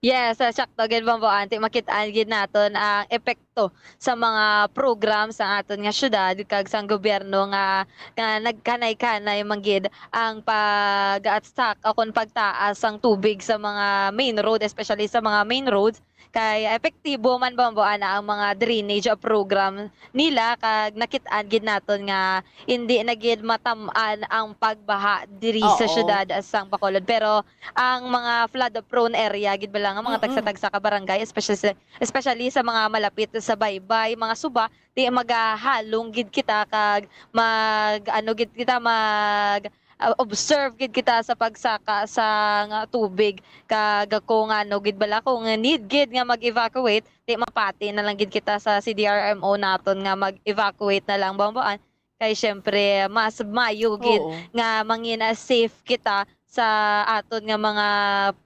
Yes, ah, sakto gid, Bombo Ann. Ti makit-an gid naton ang epekto sa mga program sa aton nga syudad kag sang gobyerno nga, nga nagkanay-kanay man gid ang pag-atsak o kon pagtaas sang tubig sa mga main road, especially sa mga main roads. Kay epektibo man, Bombo Ann, ang mga drainage program nila, kag nakit-an gid naton nga hindi na gid matam-an ang pagbaha diri sa Oo. syudad sang Bacolod. Pero ang mga flood prone area gid bala nga mga Mm-mm. tagsa-tagsa ka barangay, especially sa, especially sa mga malapit sa baybay, mga suba, di magahalong gid kita kag mag, ano gid kita, mag, ah, observe gid kita sa pagsaka sang tubig. Kag kung ano gid bala, kung need gid nga mag-evacuate, di mapati na lang gid kita sa C D R M O naton nga mag-evacuate na lang, Bombo Ann. Kay siyempre, mas maayo gid Oo. nga mangin, ah, safe kita sa aton nga mga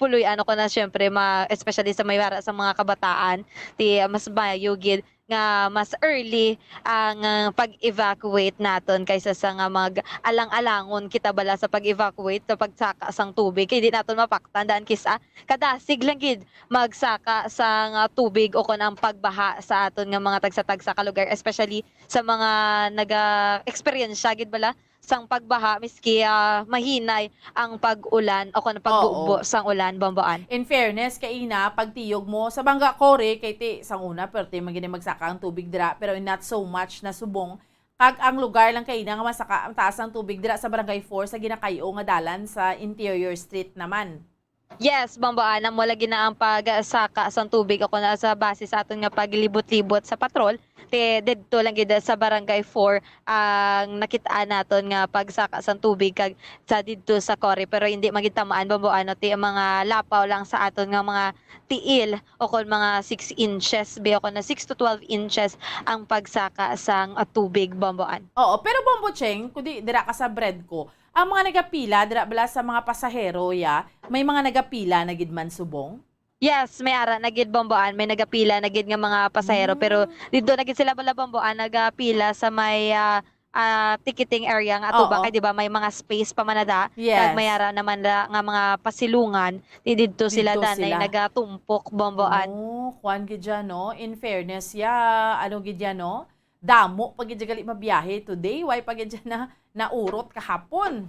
puloy-an, o kon, ah, siyempre, ma-, especially sa may ara sa mga kabataan, ti, ah, mas maayo gid nga mas early ang, ah, pag-evacuate naton kaysa sa nga mag-alang-alangon kita bala sa pag-evacuate sa pagsaka sang tubig. Kay di naton mapaktan, daan kis-a kadasig lang gid magsaka sang, ah, tubig o kon ang pagbaha sa aton nga mga tagsa-tagsa ka lugar, especially sa mga naga-eksperyensya gid bala sang pagbaha, miski, ah, mahinay ang pag-ulan o kon pagbubo Oo. sang ulan, Bombo Ann. In fairness, kaina, pagtiyog mo sa Bangga Cory, kay ti, sang una, perte man gid magsaka ang tubig dira, pero not so much na subong. Kag ang lugar lang kaina nga masaka ang taas ang tubig dira sa Barangay four sa ginakayo nga dalan sa Interior Street naman. Yes, Bombo Ann, amo lagi na ang pagsaka sang tubig o kon sa base sa aton nga paglibot-libot sa patrol. Ti didto lang gid sa Barangay four ang nakit-an naton nga pagsaka sang tubig kag sa didto sa Cory, pero hindi man gid tamaan, Bombo Ann, ti ang mga lapaw lang sa aton nga mga tiil o kon mga six inches, bi, o kon na six to twelve inches ang pagsaka sang, ah, tubig, Bombo Ann. Oo, pero Bombo Cheng, kundi dira ka sa Bredco, ang mga nagapila dira bala sa mga pasahero, ya, may mga nagapila na gid man subong? Yes, may ara na gid, Bombo Ann, may nagapila na gid nga mga pasahero, pero Mm. didto na gid sila bala, Bombo Ann, nagapila sa may, ah, ah, ticketing area nga ato ba Oo. kay, di ba, may mga space pa man na da, kag Yes. may ara naman da nga mga pasilungan, di didto sila Didto danay sila. nagatumpok, Bombo Ann. Oh, kuwan gid dyan, no? In fairness, ya, ano gid yan, no? Damo pa gid dyan gali mabiyahe today. Why pa gid dyan na naurot kahapon?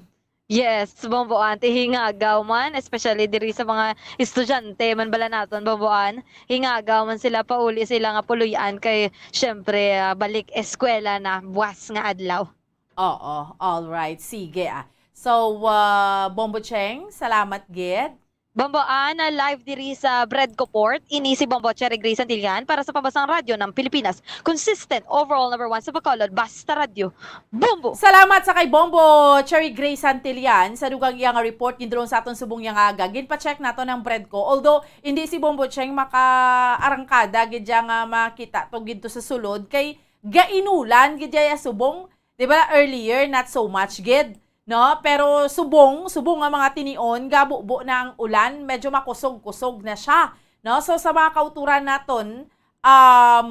Yes, Bombo Ann, ti hingagaw man, especially diri sa mga estudyante man bala naton, Bombo Ann. Hingagaw man sila, pauli sila nga puloy-an kay, syempre, ah, balik eskwela na buwas nga adlaw. Oo, all right. Sige, ah. So, ah, Bombo Cheng, salamat gid. Bombo Ann, ah, live diri sa Bredco Port. Ini si Bombo Cherry Gray Santillan para sa Pambansang Radyo ng Pilipinas. Consistent, overall number one sa Bacolod, basta radyo. Bombo! Salamat sa kay Bombo Cherry Gray Santillan sa dugang iya nga report gindulong sa aton subong iya nga aga. Ginpa-check nato ng Bredco. Although, hindi si Bombo Cheng makaarangkada gid siya nga makita to gid to sa sulod kay gainulan gid siya subong. Di ba, earlier, not so much gid, no? Pero subong, subong nga mga tinion, gabubo na ang ulan, medyo makusog-kusog na siya, no? So, sa mga kauturan naton, um,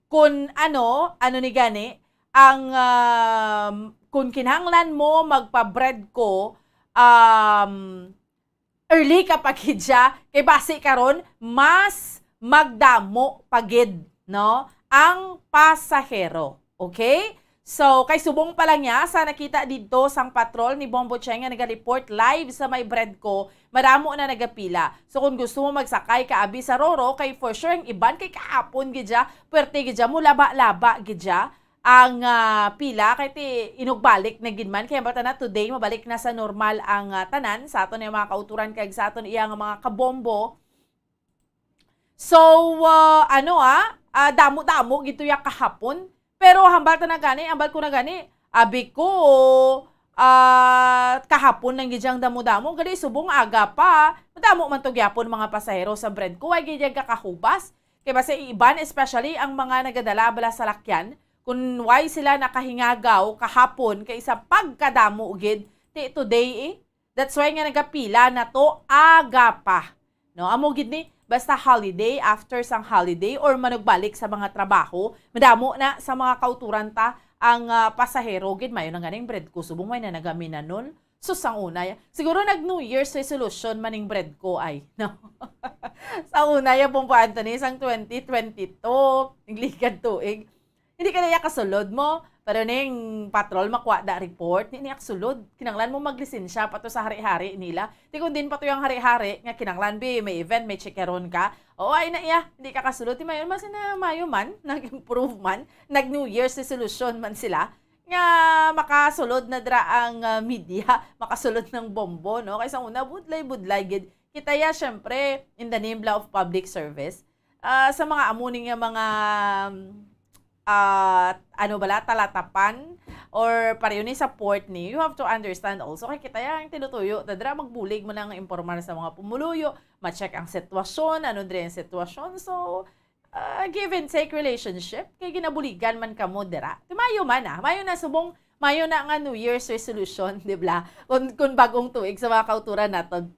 kun ano, ano ni gani, ang, um, kun kinahanglan mo magpa-Bredco, um, early ka pa gid siya, kay basi karon, mas magdamo pa gid, no, ang pasahero. Okay? So, kay subong pa lang niya sa nakita didto sang patrol ni Bombo Cheng nga naga-report live sa may Bredco, madamo na nagapila. So, kung gusto mo magsakay ka abi sa Roro, kay for sure ang iban kay kahapon gid siya, pwerte gid siya, mulaba-laba gid siya ang, ah, pila kay ti inugbalik na gid man. Kay hambal ta na today, mabalik na sa normal ang, ah, tanan sa aton nga mga kauturan kag sa aton iya nga mga kabombo. So, ah, ano, ah, ah, damo-damo gid to ya kahapon. Pero hambal ta na gani, hambal ko na gani, abi ko, ah, kahapon lang gid siyang damo-damo. Gali, subong aga pa, madamo man to gyapon mga pasahero sa Bredco. Why gid yan kakahubas? Kay basi iban, especially ang mga nagadala bala sa lakyan, kun why sila nakahingagaw kahapon kay sa pagkadamo gid ti today, eh. That's why nga nagapila na to aga pa. No, amo gid ni, basta holiday, after sang holiday or manugbalik sa mga trabaho, madamo na sa mga kauturan ta ang, ah, pasahero gid. Mayo na ganing Bredco subong may na nagaminanon. Sus, sang una, ya-, siguro nag New Year's resolution man ning bread ko ay, no? Sa una, ya, Bombo Anthony, sang twenty twenty-two, nagligad tuig. Hindi ka na iya kasulod mo, pero ning patrol, makuha da report, ni niya kasulod. Kinanglan mo maglisensya pa to sa hari-hari nila. Di kung din pa to yung hari-hari, nga kinanglan, bi, may event, may chikaron ka. O, ay na iya, hindi ka kasulod. Di mayon, mas na mayo man, nag-improve man, nag New Year's resolution man sila. Nga makasulod na dira ang, ah, media, makasulod ng Bombo, no? Kaysa una, budlay-budlay gid. Kita ya, syempre, in the name lang of public service, ah, sa mga amo ni nga mga, ah, ano bala, talatapan, or pareho ni support ni, you have to understand also, kay kita ya ang tinutuyo, ta dira magbulig mo nang impormal sa mga pumuluyo, ma-check ang sitwasyon, ano diri ang sitwasyon. So, ah, give and take relationship, kay ginabuligan man kamo dira. Di mayo man, ah. Mayo na subong, mayo na nga New Year's resolution, di ba? Kung, kung bagong tuig sa mga kauturan naton.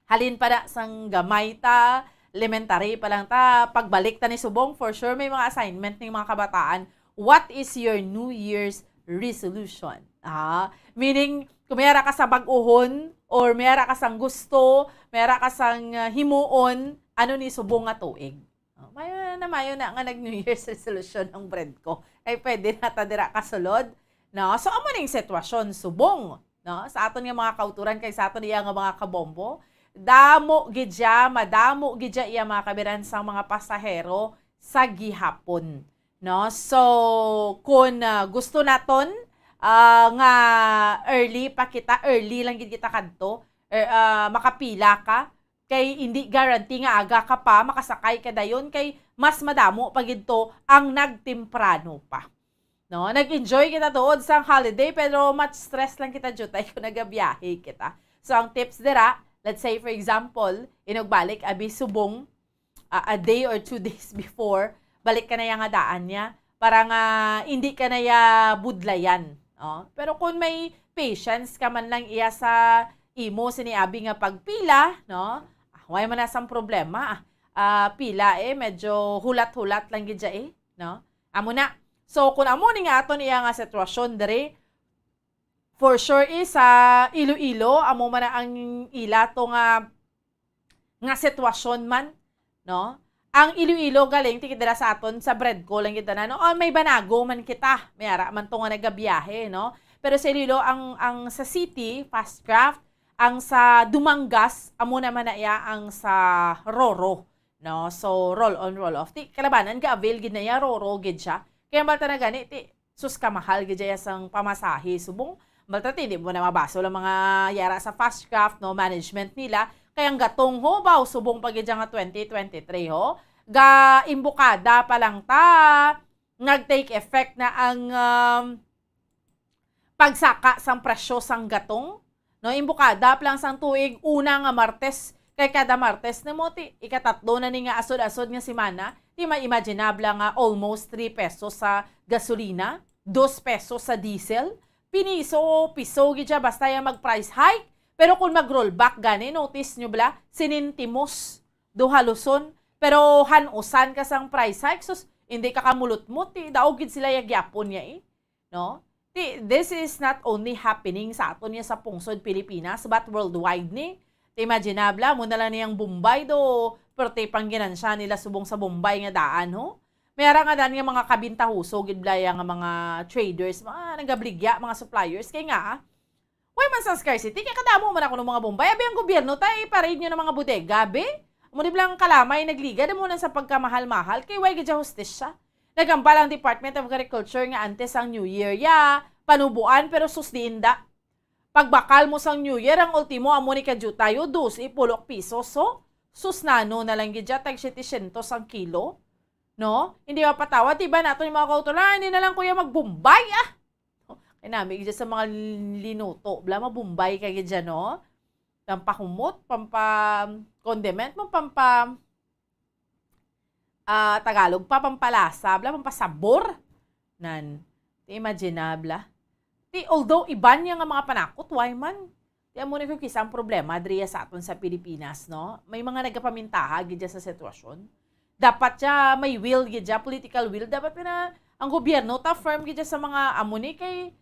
Halin pa na sang gamay ta, elementary pa lang ta, pagbalik ta ni subong, for sure may mga assignment ning mga kabataan. What is your New Year's resolution? Ah, meaning, kung may ara ka sa bag-ohon, or may ara ka sang gusto, may ara ka sang, ah, himuon, ano ni subong nga tuig? Oh, mayo na, mayo na nga nag New Year's resolution ang bread ko. Kay pwede na ta dira kasulod, no? So, amo ning sitwasyon subong, no? Sa aton nga mga kauturan kay sa aton iya nga mga kabombo, damo gid siya, madamo gid siya iya mga kabiran sang mga pasahero sa gihapon, no? So, kun, ah, gusto naton, ah, nga early pa kita, early lang gid kita kadto, er, ah, makapila ka, kay hindi guarantee nga aga ka pa makasakay ka dayon, kay mas madamo pa gid to ang nagtemprano pa. No, nag-enjoy kita tuod sang holiday, pero much stress lang kita, jutay, kung nagabiyahe kita. So, ang tips dira, let's say, for example, inugbalik, abi subong, ah, a day or two days before, balik ka na yang nga daan niya para nga hindi ka na ya budlayan. Oh. Pero kung may patience ka man lang iya sa imo sini abi nga pagpila, no? Ah, way man na sang problema. Ah, pila, eh, medyo hulat-hulat lang gid siya, eh, no? Amo na. So, kung amo ni nga aton iya nga sitwasyon diri, for sure, eh, sa Iloilo, amo man na ang ila to nga, nga sitwasyon man, no? Ang Iloilo galing, tikit dira sa aton, sa bread ko lang kita na, no? Oh, may banago man kita. May ara man to nga nagabiyahe, no? Pero sa Iloilo, ang, ang sa city, Fast Craft, ang sa Dumangas, amo naman na iya ang sa Roro, no? So, roll on, roll off. Ti, kalabanan, ga-avail gid na iya, Roro gid siya. Kaya ang balta na gani, ti, sus, kamahal gid iya sang pamasahe. Subong, balta, ti, hindi mo na mabasol ang mga yara sa Fast Craft, no, management nila. Kaya ang gatong, ho, baw, subong pa gid siya nga twenty twenty-three, ho. Ga imbukada pa lang ta, nag-take effect na ang, um, pagsaka sang presyo sang gatong. No, imbukada pa lang sang tuig, una nga Martes, kay kada Martes na mo, ti, ikatatlo na ni nga asod-asod nga semana, ti, maimaginable nga almost three pesos sa gasolina, dos pesos sa diesel, piniso, piso gid siya, basta yang mag-price hike. Pero kung mag-rollback gani, notice nyo bala, sinintimos, duha luson. Pero han-usan ka sang price hike, sus, hindi ka kamulot-mot, ti, daog gid sila ya gyapon niya, eh. No? Ti, this is not only happening sa aton niya sa pungsod Pilipinas, but worldwide ni. Ti, imaginable, mo na lang niyang Bombay do, pero ti pang ginansya nila subong sa Bombay nga daan, ho? May ara nga daan nga mga kabintahoso gid bala ya nga mga traders, mga nagabligya, mga suppliers. Kay nga, ah, way man sang scarcity, kay kadamo man ako ng mga Bombay. Abi ang gobyerno, tay, iparade nyo ng mga bodega, be? Amo di bala ang kalamay nagligad, amo nang sa pagkamahal-mahal, kay way gid siya hustisya. Nagambal ang Department of Agriculture nga antes ang New Year, ya, panubuan, pero sus di inda. Pagbakal mo sang New Year, ang ultimo amo ni kadyutayo, dose, pulo pisos, so, sus nano na lang gid siya, tag setecientos ang kilo. No? Hindi mapatawad, di ba, nato yung mga kautulan, "Ah, hindi na lang, kuya, magbumbay, ah." Kay nami gid sa mga linuto, bala, mabumbay ka gid dyan, no? Pampahumot, pampa-condiment mo, pampa, ah, Tagalog pa, pampalasa, bala, pampasabor. Nan, ti imaginable. Ti, although iban niya nga mga panakot, way man. Ti amo ni ko kisa ang problema diriya sa aton sa Pilipinas, no? May mga nagapamintaha gid dyan sa sitwasyon. Dapat siya may will gid siya, political will. Dapat na ang gobyerno ta firm gid siya sa mga amo ni kay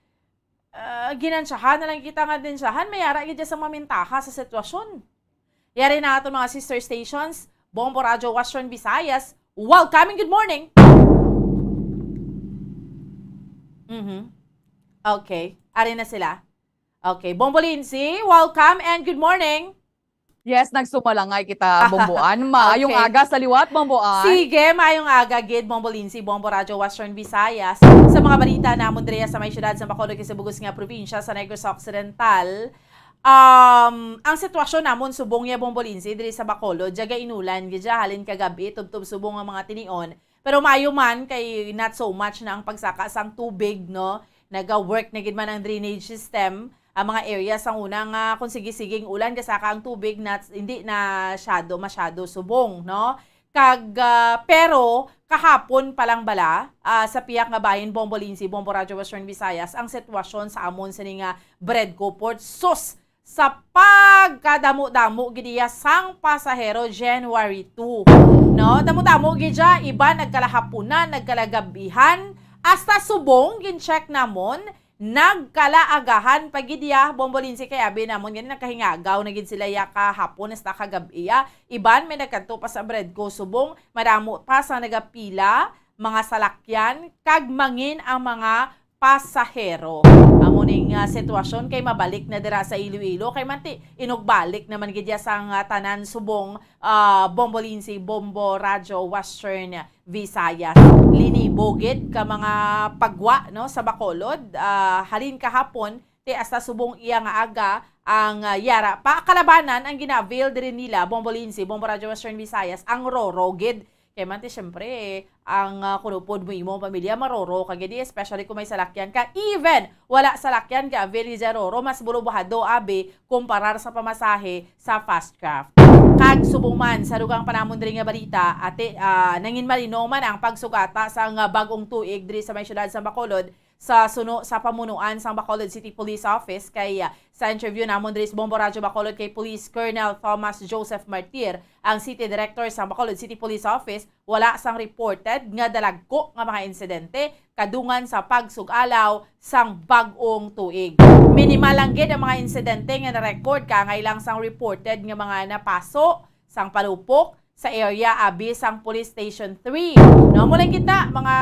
ah, ginansyahan na lang kita nga dinsyahan, may ara gid sa mamintaha sa sitwasyon. Yari na aton mga sister stations, Bombo Radyo Western Visayas, welcome and good morning! Mhm. Okay, ari na sila. Okay, Bombo Lindsay, welcome and good morning! Yes, nagsumalangay kita, Bomboan. Maayong Okay. aga sa liwat, Bomboan. Sige, maayong aga gid, Bombo Lindsay, Bombo Radyo Western Visayas. Sa mga balita namon diri sa may siyudad sa Bacolod kay sa bug-os nga probinsya sa Negros Occidental, um, ang sitwasyon namon subong ya, Bombo Lindsay, diri sa Bacolod, diya gainulan gid siya halin kagabi, tubtob subong ang mga tinion. Pero maayo man kay not so much na ang pagsaka sang tubig, no? Naga-work na gid man ang drainage system. Ang mga area sang una nga kung sige-siging ulan, gasaka ang tubig na hindi na masyado, masyado subong, no? Kag, ah, pero kahapon pa lang bala, ah, sa pihak nga bahin, Bombo Lindsay, Bombo Radyo Western Visayas, ang sitwasyon sa amon sini nga Bredco Port. Sus! Sa pagkadamo-damo gid iya sang pasahero January two. No, damo-damo gid siya, iban nagkalahapunan, nagkalagabihan, hasta subong gin-check namon, nagkalaagahan pa gid iya, Bombo Lindsay, kay abi namon gani nagkahingagaw na gid sila iya kahapon hasta kagab-i iya. Iban may nagkadto pa sa Bredco subong, madamo pa sa nagapila, mga salakyan, kag mangin ang mga pasahero. Amo ning, ah, sitwasyon kay mabalik na dira sa Iloilo kay manti inugbalik naman gid ya sang, ah, tanan subong, ah, Bombo Lindsay, Bombo Radyo Western Visayas. Linibo gid ka mga pagwa, no, sa Bacolod, ah, halin kahapon ti hasta subong iya nga aga ang, ah, yara pa kalabanan ang gina-avail diri nila, Bombo Lindsay, Bombo Radyo Western Visayas, ang Roro gid. Kay man ti, syempre, ang, ah, kuno pod mo imo pamilya, maroro ka gid, especially kung may salakyan ka. Even wala salakyan ka, very Roro, mas bulubhado, abi, kumparar sa pamasahe sa Fast Craft. Kag subong man, sa dugang pa namon diri nga balita, ate, ah, nangin malino man ang pagsugata sang, ah, bag-ong tuig diri sa may siyudad sa Bacolod, sa suno sa pamunuan sang Bacolod City Police Office kay, ah, sa interview namon diri sa Bombo Radyo Bacolod kay Police Colonel Thomas Joseph Martir, ang City Director sang Bacolod City Police Office, wala sang reported nga dalagko nga mga insidente kadungan sa pagsug-alaw sang bag-ong tuig. Minimal lang gid ang mga insidente nga na-record kaangay lang sang reported nga mga napaso sang palupok sa area abi sang Police Station three. No, amo lang gid na, mga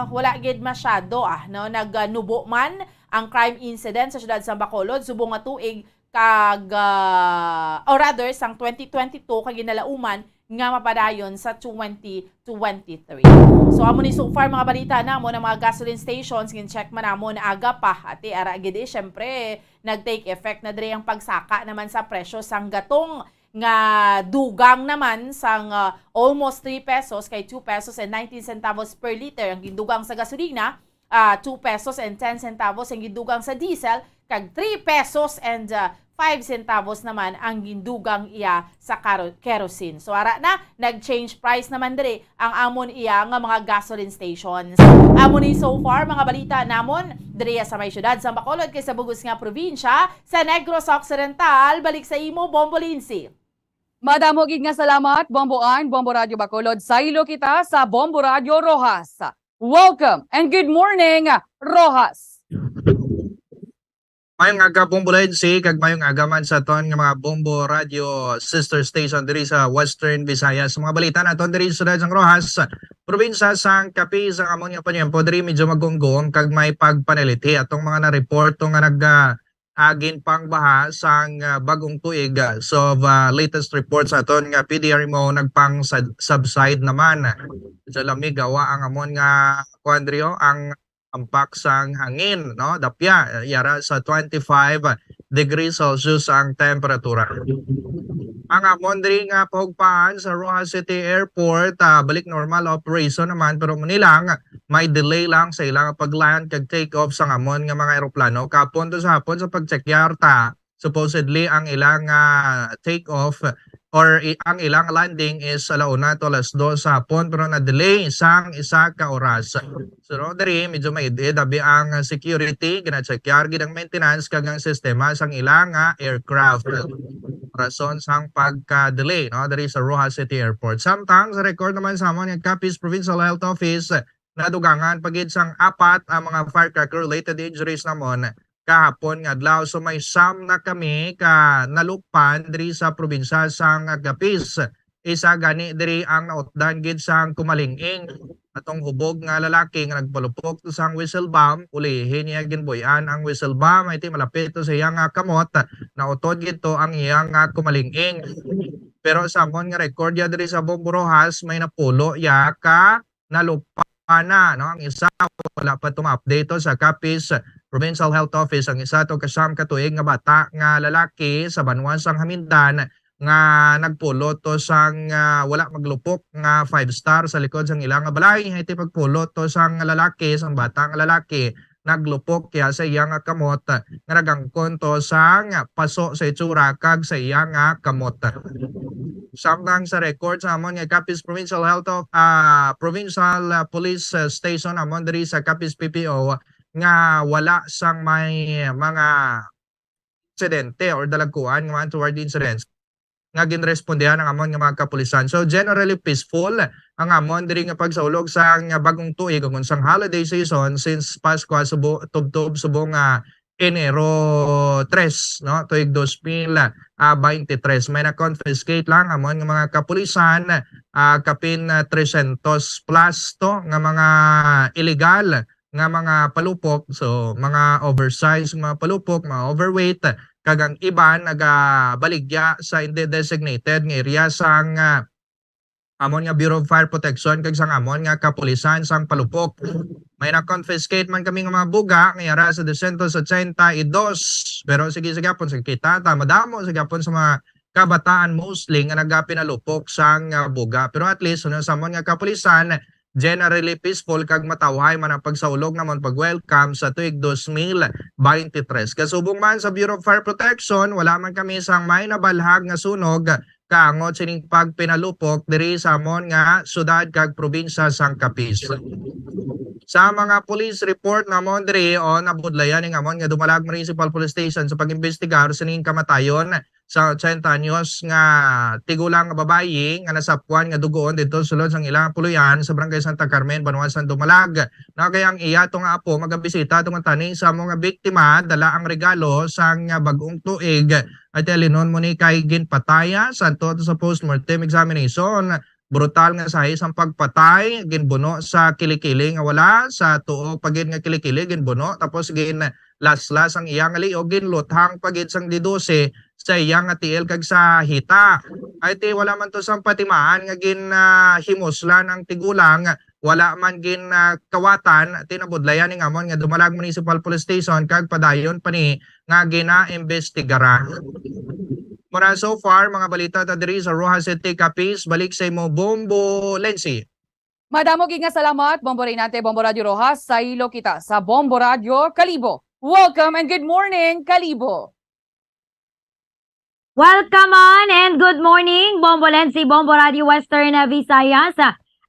wala gid masyado, ah, no, nagnubo man ang crime incident sa siyudad sa Bacolod subong nga tuig kag, ah, or rather sang twenty twenty-two kag ginalauman nga mapadayon sa twenty twenty-three. So amo ni so far mga balita namon, ang mga gasoline stations gin-check man namon aga pa, ati ara gid, eh, syempre nag-take effect na diri ang pagsaka naman sa presyo sang gatong nga dugang naman sang, ah, almost three pesos kay two pesos and nineteen centavos per liter ang gindugang sa gasolina, ah, two pesos and ten centavos ang gindugang sa diesel, kag three pesos and, ah, five centavos naman ang gindugang iya sa karo-, kerosene. So ara na, nag-change price naman diri ang amon iya nga mga gasoline stations. Amo ni so far mga balita namon diri sa may siyudad sa Bacolod kay sa bug-os nga probinsya sa Negros Occidental. Balik sa imo, Bombo Lindsay. Madamo gid nga salamat, Bombo Ann, Bombo Radyo Bacolod. Saylo kita sa Bombo Radyo Roxas. Welcome and good morning, Roxas. Mayong aga, Bombo Lindsay, kag mayong aga man sa aton nga mga Bombo Radyo sister station diri sa Western Visayas. Sa mga balita naton diri sa siyudad sang Roxas, probinsya sang Capiz, ang amon nga panyempo diri medyo magunggoong kag may pagpanalithi atong mga na-reporto nga nag, ah, agin pangbaha sang, ah, bag-ong tuig. Ah, so, ah, latest report sa aton nga P D R M O nagpang sub-, subside naman. Medyo lamig gawa ang amon nga kuan diri, oh, ang ampak sang hangin, no? Dapya, yara sa twenty-five degrees Celsius ang temperatura. Ang amon diri nga pahugpaan sa Roxas City Airport, ah, balik normal operation naman, pero amo ni lang, may delay lang sa ilang pag-land kag take-off sang amon nga mga eroplano. Kapon to sa hapon sa pag-check yara ta, supposedly ang ilang, ah, take off or i-, ang ilang landing is ala una to alas dos sa hapon, pero na-delay sang isa ka oras. So, no, diri medyo maid-id abi ang security, gina-check yara gid ang maintenance kag ang sistema sang ilang, ah, aircraft. Rason sang pagka-delay, no, diri sa Roxas City Airport. Samtang sa record naman sa amon nga Capiz Provincial Health Office, nadugangan pa gid sang apat ang mga firecracker-related injuries namon kahapon nga adlaw. So, may siyam na kami ka nalukpan diri sa probinsya sang Capiz. Isa gani diri ang nautdan gid sang kumaling-ing atong hubog nga lalaki nga nagpalupok to sang whistle bomb. Ulihi niya ginbuy-an ang whistle bomb, ay ti malapit to sa iya nga kamot, nautod gid to ang iya nga kumaling-ing. Pero sa amon nga record ya diri sa Bombo Rojas, may napulo ya ka nalupana, no? Ang isa, wala pa to ma-update to sa Capiz Provincial Health Office. Ang isa to ka siyam ka tuig nga bata nga lalaki sa banwa sang Jamindan nga nagpulot to sang, ah, wala maglupok nga five star sa likod sang ila nga balay. Hay ti pagpulot to sang lalaki, sang bata nga lalaki, naglupok ya sa iya nga kamot, nga nagangkon to sang paso sa itsura kag sa iya nga kamot. Samtang sa record sa amon nga Capiz Provincial Health of, ah, Provincial, ah, Police, ah, Station amon diri sa Capiz P P O nga wala sang may mga insidente or dalagkuan nga mga untoward incidents nga ginrespondihan ang amon nga mga kapulisan. So, generally peaceful ang amon diri nga pagsaulog sang bag-ong tuig ug sang holiday season since Pasko subo, tubtob subong nga Enero tres, no, tuig dos mil, ah, baynte tres. May na-confiscate lang amon nga mga kapulisan, ah, kapin, ah, tresyentos plus to nga mga illegal nga mga palupok. So, mga oversized nga mga palupok, mga overweight, kag ang iban nagabaligya sa hindi designated nga area sang, ah, amon nga Bureau of Fire Protection kag sang amon nga kapulisan sang palupok. May na-confiscate man kami nga mga buga nga yara sa dosyentos ochenta y dos. Pero sige, sige, hapon sa kita, ta, madamo sa gapon sa mga kabataan mostly nga nagapinalupok sang, ah, buga. Pero at least, ano, sa amon nga kapulisan, generally peaceful kag matawhay man ang pagsaulog namon pag-welcome sa tuig dos mil baynte tres. Kasubong man sa Bureau of Fire Protection, wala man kami sang may nabalhag nga sunog kaangot sining pagpinalupok diri sa amon nga syudad kag probinsya sang Capiz. Sa mga police report namon diri, o, nabudlayan ning amon nga Dumalag Municipal Police Station sa pag-imbestigar sining kamatayon sa ochenta anyos nga tigulang nga babayi nga nasapwan nga dugoon didto sulod sang ilang puloy-an sa Barangay Santa Carmen, banwa sang Dumalag. Na kay ang iya to nga apo magabisita to nga tani sa amo nga biktima, dala ang regalo sang bag-ong tuig. Ay ti alinon mo ni kay ginpataya sa tuo sa postmortem examination. Brutal nga sahi sang pagpatay, ginbuno sa kilikili nga wala, sa tuo pa gid nga kilikili ginbuno, tapos ginlaslas ang iya nga liog, ginluthang pa gid sang didose sa iya nga tiil kag sa hita. Ay ti wala man to sang patimaan nga gin, ah, himuslan ang tigulang, wala man gin, ah, kawatan, ti nabudlayan ning amon nga Dumalag Municipal Police Station kag padayon pa ni nga ginaimbestigaran. Mura so far, mga balita ta diri sa Roxas City, Capiz. Balik sa imo, Bombo Lency. Madamo gid nga salamat, Bombo Reynante, Bombo Radyo Roxas. Saylo kita sa Bombo Radyo Kalibo. Welcome and good morning, Kalibo. Welcome on and good morning, Bombo Lency, Bombo Radyo Western Visayas.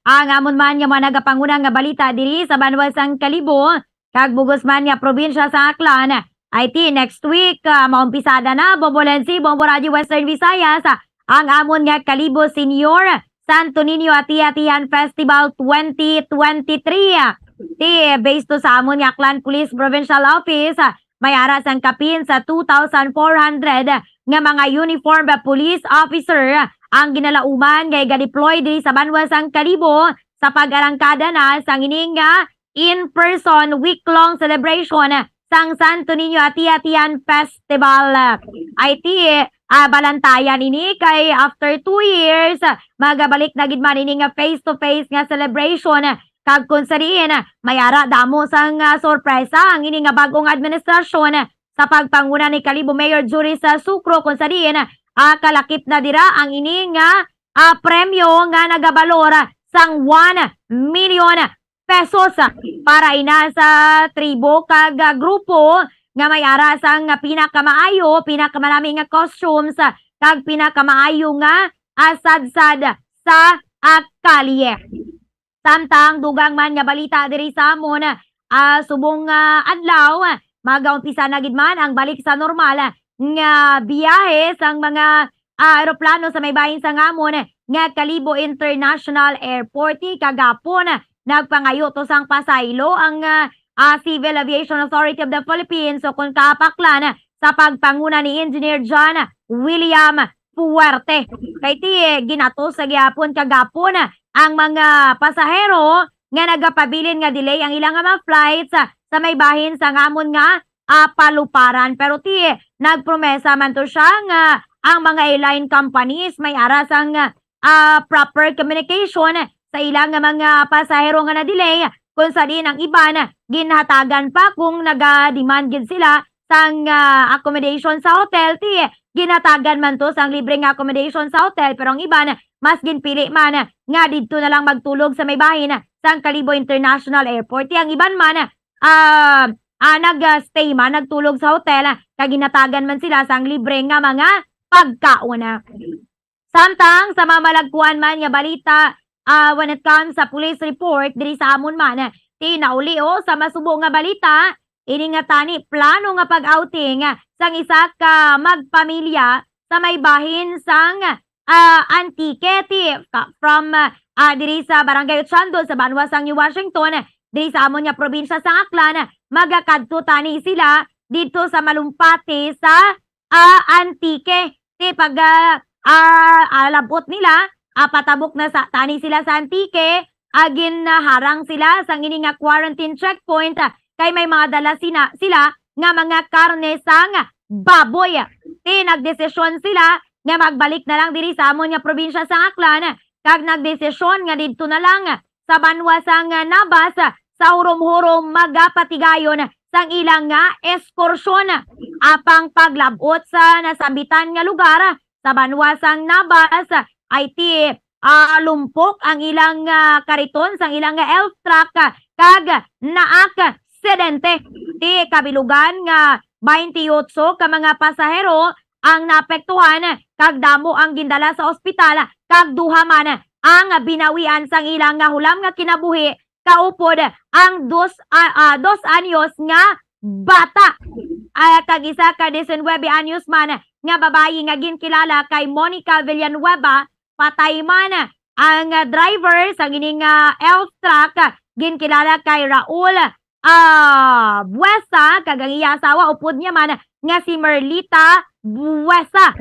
Ang amon man nga mga nagapanguna nga balita diri sa banwa sang Kalibo, kag bugos man nga probinsya sa Aklan. Ay ti next week, ah, maumpisada na, Bombo Lency, Bombo Radyo Western Visayas, ah, ang amon nga Kalibo Senior Santo Niño Ati-Atihan Festival twenty twenty-three. Ti, based to sa amon nga Aklan Police Provincial Office, ah, may ara sang kapin sa two thousand four hundred nga mga uniformed police officer ang ginalauman nga iga-deploy diri sa banwa sang Kalibo sa pag-arangkada na sang ini nga in-person week-long celebration sang Santo Niño Ati-Atihan Festival. Ay ti, ah, balantayan ini kay after two years, magabalik na gid man ini nga face-to-face nga celebration. Kag kung sa diin, may ara damo sang, ah, sorpresa ang ini nga bag-ong administrasyon sa pagpanguna ni Kalibo Mayor Juris Sucro, kung sa diin, ah, kalakip na dira ang ini nga, ah, premyo nga nagabalor sang one million pesos para ina sa tribo kag, ah, grupo nga may ara sang pinakamaayo, pinakamanami nga costumes, kag pinakamaayo nga, ah, sadsad sa, ah, kalye. Samtang dugang man nga balita diri sa amon, ah, subong nga adlaw, magaumpisa na gid man ang balik sa normal nga biyahe sang mga, ah, eroplano sa may bahin sang amon nga Kalibo International Airport. Kagapon, nagpangayo to sang pasaylo ang, ah, ah, Civil Aviation Authority of the Philippines, o kon kapaklan, sa pagpanguna ni Engineer John William Fuerte. Kay ti, ginatos sa gihapon kagapon ang mga pasahero nga nagapabilin nga delay ang ilang nga mga flights sa may bahin sang amon nga, ah, paluparan. Pero ti, nagpromesa man to siya nga ang mga airline companies may ara sang, ah, proper communication sa ilang nga mga pasahero nga na-delay, kung sa diin ang iban ginhatagan pa kung naga-demand gid sila sang, ah, accommodation sa hotel, ti ginhatagan man to sang libre nga accommodation sa hotel, pero ang iban mas ginpili man nga didto na lang magtulog sa may bahin sang Kalibo International Airport. Ti ang iban man, ah, ah, nag-stay man, nagtulog sa hotel, kag ginhatagan man sila sang libre nga mga pagkaon. Samtang sa mamalagkuan man nga balita, ah, when it comes sa police report diri sa amon man, ti nauli, o, sa masubo nga balita, ini nga tani plano nga pag-outing sang isa ka magpamilya sa may bahin sang, ah, Antique, ti, ka, from, ah, diri sa Barangay Ochando sa banwa sang New Washington, diri sa amon nga probinsya sang Aklan, magakadto tani sila didto sa malumpati sa, ah, Antique. Ti pag, ah, ah, ah, lab-ot nila, ah, patabok na sa, tani sila sa Antique, ah, ginharang sila sang ini nga quarantine checkpoint, ah, kay may mga dala sina, sila nga mga karne sang baboy. Ti nagdesisyon sila nga magbalik na lang diri sa amon nga probinsya sang Aklan, kag nagdesisyon nga didto na lang sa banwa sang Nabas sa hurom-hurom magapatigayon sang ilang nga ekskursyon. Apang paglab-ot sa nasambitan nga lugar sa banwa sang Nabas, ay ti, ah, lumpok ang ilang, ah, kariton sang ilang nga elf truck, ah, kag naaksidente. Ti kabilugan nga twenty-eight ka mga pasahero ang naapektuhan, kag damo ang gindala sa ospital, kag duha man ang binawian sang ilang nga hulam nga kinabuhi, kaupod ang dos, ah, ah, dos anyos nga bata. Ah, kag isa ka diecinuebe anyos man nga babayi nga ginkilala kay Monica Villanueva, patay man. Ang, ah, driver sang ini nga elf truck, ah, ginkilala kay Raul, ah, Buesa, kag ang iya asawa upod niya man nga si Merlita Buesa.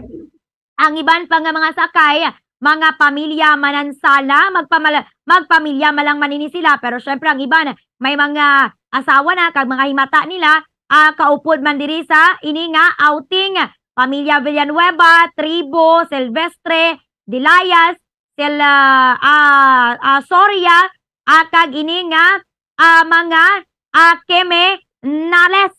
Ang iban pa nga mga sakay, mga pamilya manansala, magpamal-, magpamilya man lang man ini sila, pero syempre ang iban may mga asawa na kag mga himata nila, ah, kaupod man diri sa ini nga outing. Pamilya Villanueva, Tribo, Silvestre, Dilayas, Sil-, ah, ah, ah, Soria, ah, kag ini nga, ah, mga, ah, Keme Nales.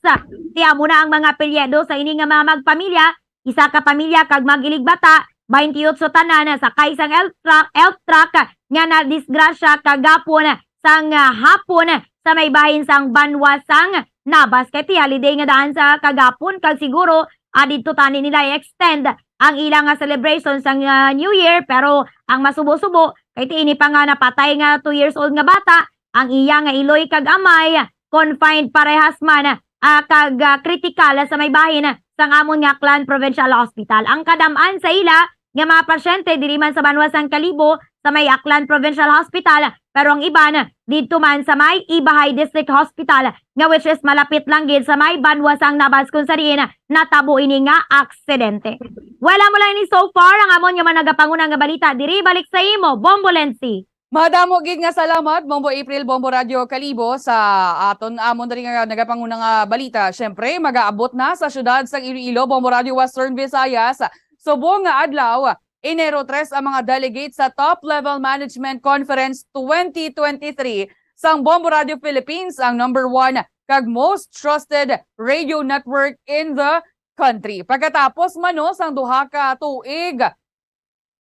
Ti amo na ang mga apelyido sa ini nga mga magpamilya, isa ka pamilya kag mag-iligbata, twenty-eight tanan, sakay sang elf truck, elf truck nga nadisgrasya kagapon sang, ah, hapon sa may bahin sang banwa sang Nabas. Kay ti holiday nga daan sa kagapon, kag siguro, ah, didto tani nila i-extend ang ila nga celebration sang, ah, New Year, pero ang masubo-subo, kay ti ini pa nga napatay nga two years old nga bata, ang iya nga iloy kag amay, confined parehas man, ah, kag, ah, kritikal sa may bahin sang amon nga Aklan Provincial Hospital. Ang kadam-an sa ila nga mga pasyente diri man sa banwa sang Kalibo sa may Aklan Provincial Hospital, pero ang iban didto man sa may Ibahay District Hospital, nga which is malapit lang gid sa may banwa sang Nabas, kung sa diin natabo ini nga aksidente. Wala mo lang ini so far ang amon nga mga nagapanguna nga balita diri. Balik sa imo, Bombo Lensi. Madamo gid nga salamat, Bombo April, Bombo Radyo Kalibo, sa aton amon diri nga nagapanguna nga balita. Siyempre, magaabot na sa siyudad sang Iloilo, Bombo Radyo Western Visayas, subong nga adlaw, Enero tres, ang mga delegate sa Top Level Management Conference twenty twenty-three sang Bombo Radio Philippines, ang number one kag most trusted radio network in the country. Pagkatapos man, no, sang duha ka tuig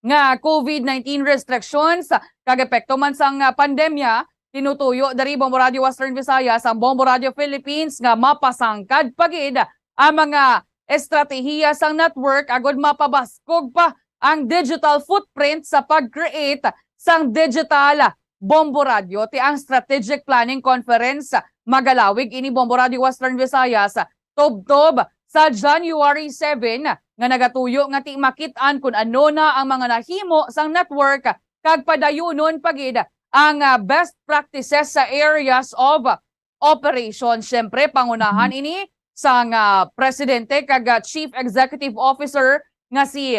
nga COVID nineteen restrictions kag epekto man sang, ah, pandemya, tinutuyo diri Bombo Radio Western Visayas ang Bombo Radio Philippines nga mapasangkad pa gid ang mga estratehiya sang network agud mapabaskog pa ang digital footprint sa pag-create sang digital Bombo Radio. Ti ang Strategic Planning Conference magalawig ini Bombo Radio Western Visayas tubtob sa January seven, nga nagatuyo nga ti makit-an kun ano na ang mga nahimo sang network kag padayunon pa gid ang, ah, best practices sa areas of operation. Siyempre, pangunahan ini sang, ah, presidente kag, ah, Chief Executive Officer nga si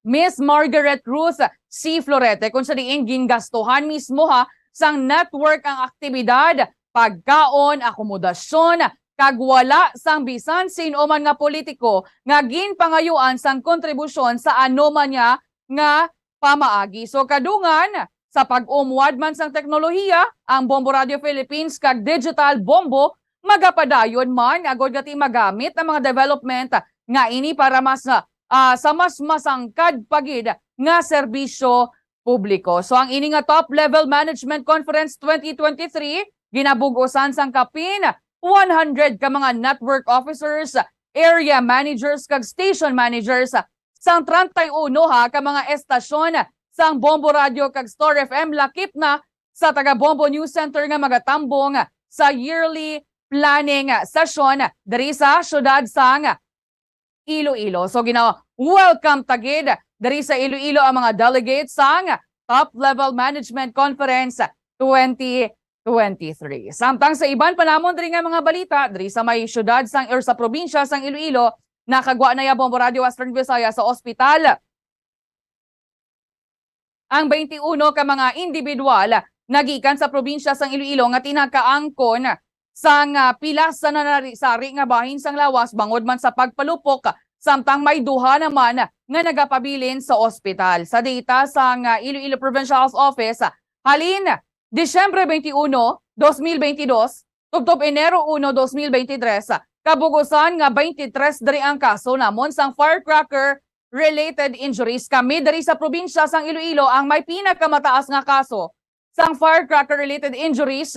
Miss Margaret Ruth C. Florete, kung sa diin gingastuhan mismo, ha, sang network ang aktibidad, pagkaon, akomodasyon, kag wala sang bisan sin-o man nga politiko nga ginpangayuan sang kontribusyon sa ano man niya nga pamaagi. So, kadungan, sa pag-umwad man sang teknolohiya, ang Bombo Radio Philippines kag Digital Bombo magapadayon man agod nga ti magamit ang mga development nga ini para mas, ah, sa mas masangkad pa gid nga serbisyo publiko. So, ang ini nga Top Level Management Conference twenty twenty-three ginabug-usan sang kapin one hundred ka mga network officers, area managers, kag station managers sang treinta y uno, ha, ka mga estasyon sang Bombo Radio kag Star F M, lakip na sa taga Bombo News Center nga magatambong sa yearly planning session diri sa siyudad sang Iloilo. So, gina-welcome ta gid diri sa Iloilo ang mga delegates sang Top Level Management Conference twenty twenty-three. Samtang sa iban pa namon diri nga mga balita, diri sa may siyudad sang, or sa probinsya sang Iloilo, nakagwa na ya Bombo Radio Western Visayas sa ospital ang twenty-one ka mga individual nagikan sa probinsya sang Iloilo nga tinakaangkon sang, ah, pilas sa nanari-sari nga bahin sang lawas bangod man sa pagpalupok, samtang may duha naman nga nagapabilin sa ospital. Sa data sang, ah, Iloilo Provincial Health Office, halin Disyembre twenty-one, dos mil bentidós, tubtob Enero uno, dos mil bentitres, kabug-usan nga twenty-tres diri ang kaso namon sang firecracker related injuries. Kami diri sa probinsya sang Iloilo ang may pinakamataas nga kaso sang firecracker related injuries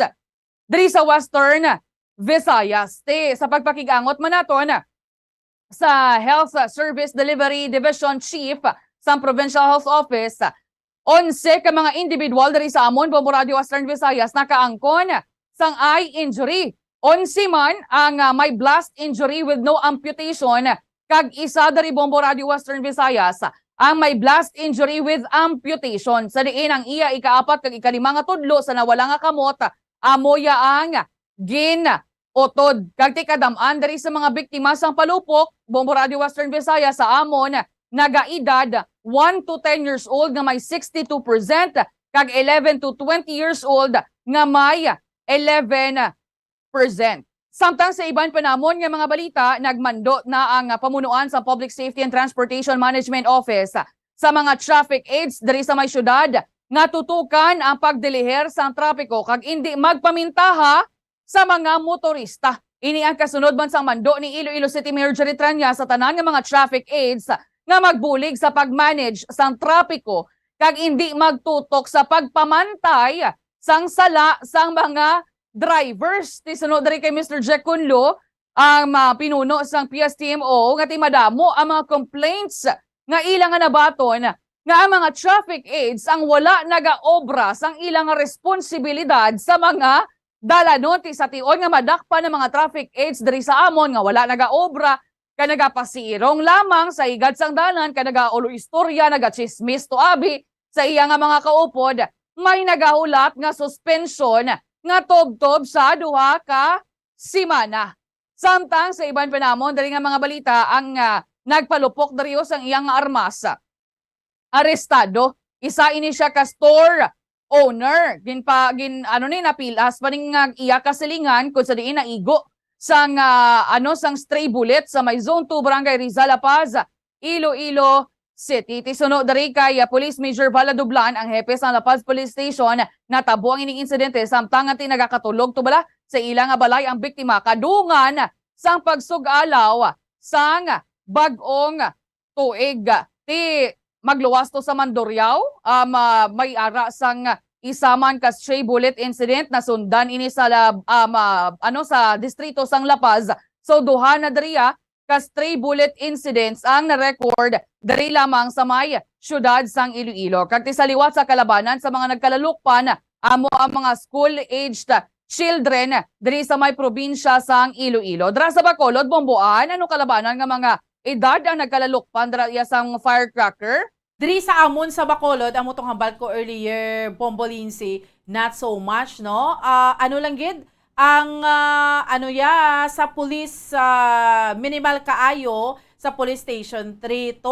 diri sa Western Visayas. Ti, sa pagpakig-angot man naton sa Health Service Delivery Division Chief sang Provincial Health Office, onse ka mga individual diri sa amon, Bombo Radio Western Visayas, nakaangkon sang eye injury. Onse man ang, ah, may blast injury with no amputation, kag isa diri, Bombo Radio Western Visayas, ang may blast injury with amputation, sa diin ang iya ikaapat kag ikalima nga tudlo sa nawala nga kamot amo ya ang gin-utod. Kag ti kadam-an diri sa mga biktima sang palupok, Bombo Radio Western Visayas, sa amon nagaedad one to ten years old nga may sixty-two percent, kag eleven to twenty years old nga may eleven percent. Samtang sa iban pa namon nga mga balita, nagmando na ang pamunuan sa Public Safety and Transportation Management Office sa mga traffic aids diri sa may syudad nga tutukan ang pagdiliher sang trapiko kag indi magpamintaha sa mga motorista. Ini ang kasunod man sang mando ni Iloilo City Mayor Jerry Tranya sa tanan nga mga traffic aids nga magbulig sa pag-manage sang trapiko kag indi magtutok sa pagpamantay sang sala sang mga drivers. Ti suno diri kay Mister Jack Cunlo, ang, ah, pinuno sang P S T M O, nga ti madamo ang mga complaints nga ila nga nabaton nga ang mga traffic aids ang wala nagaobra sang ila nga responsibilidad sa mga dalanon. Ti sa tion nga madakpan ang mga traffic aids diri sa amon nga wala nagaobra, ka nagapasirong lamang sa higad sang dalan, ka nagaulo istorya, nagachismis to abi sa iya nga mga kaupod, may nagahulat nga suspensyon nga tubtob sa duha ka semana. Samtang sa iban pa namon diri nga mga balita, ang, ah, nagpalupok diri sang iyang armas, arestado. Isa ini siya ka store owner. Ginpa-, gin-, ano ni, napilas pa ning, ah, iya kasilingan kung sa diin naigo sang, ah, ano, sang stray bullet sa may Zone two, Barangay Rizal, La Paz, Iloilo City. Ti suno diri kay, ah, Police Major Vala Dublan, ang hepe sa La Paz Police Station, natabo ang ining insidente samtang nga ti nagakatulog to bala sa ila nga balay ang biktima kadungan sang pagsug-alaw sang bag-ong tuig. Ti magluwas to sa Mandurriao, um, ah, may ara sang isa man ka stray bullet incident, nasundan ini sa la-, um, ah, ano, sa distrito sang La Paz. So, duha na diriya ka stray bullet incidents ang na-record diri lamang sa may siyudad sang Iloilo. Kag ti sa liwat sa kalabanan sa mga nagkalalukpan, amo ang mga school-aged children diri sa may probinsya sang Iloilo. Dira sa Bacolod, Bomboan, ano kalabanan nga mga edad ang nagkalalukpan dira iya sang firecracker? Diri sa amon sa Bacolod, amo tong hambal ko earlier, Bombo Lindsay, not so much, no? Ah, ano lang gid, ang, ah, ano ya, sa police, ah, minimal kaayo, sa Police Station three to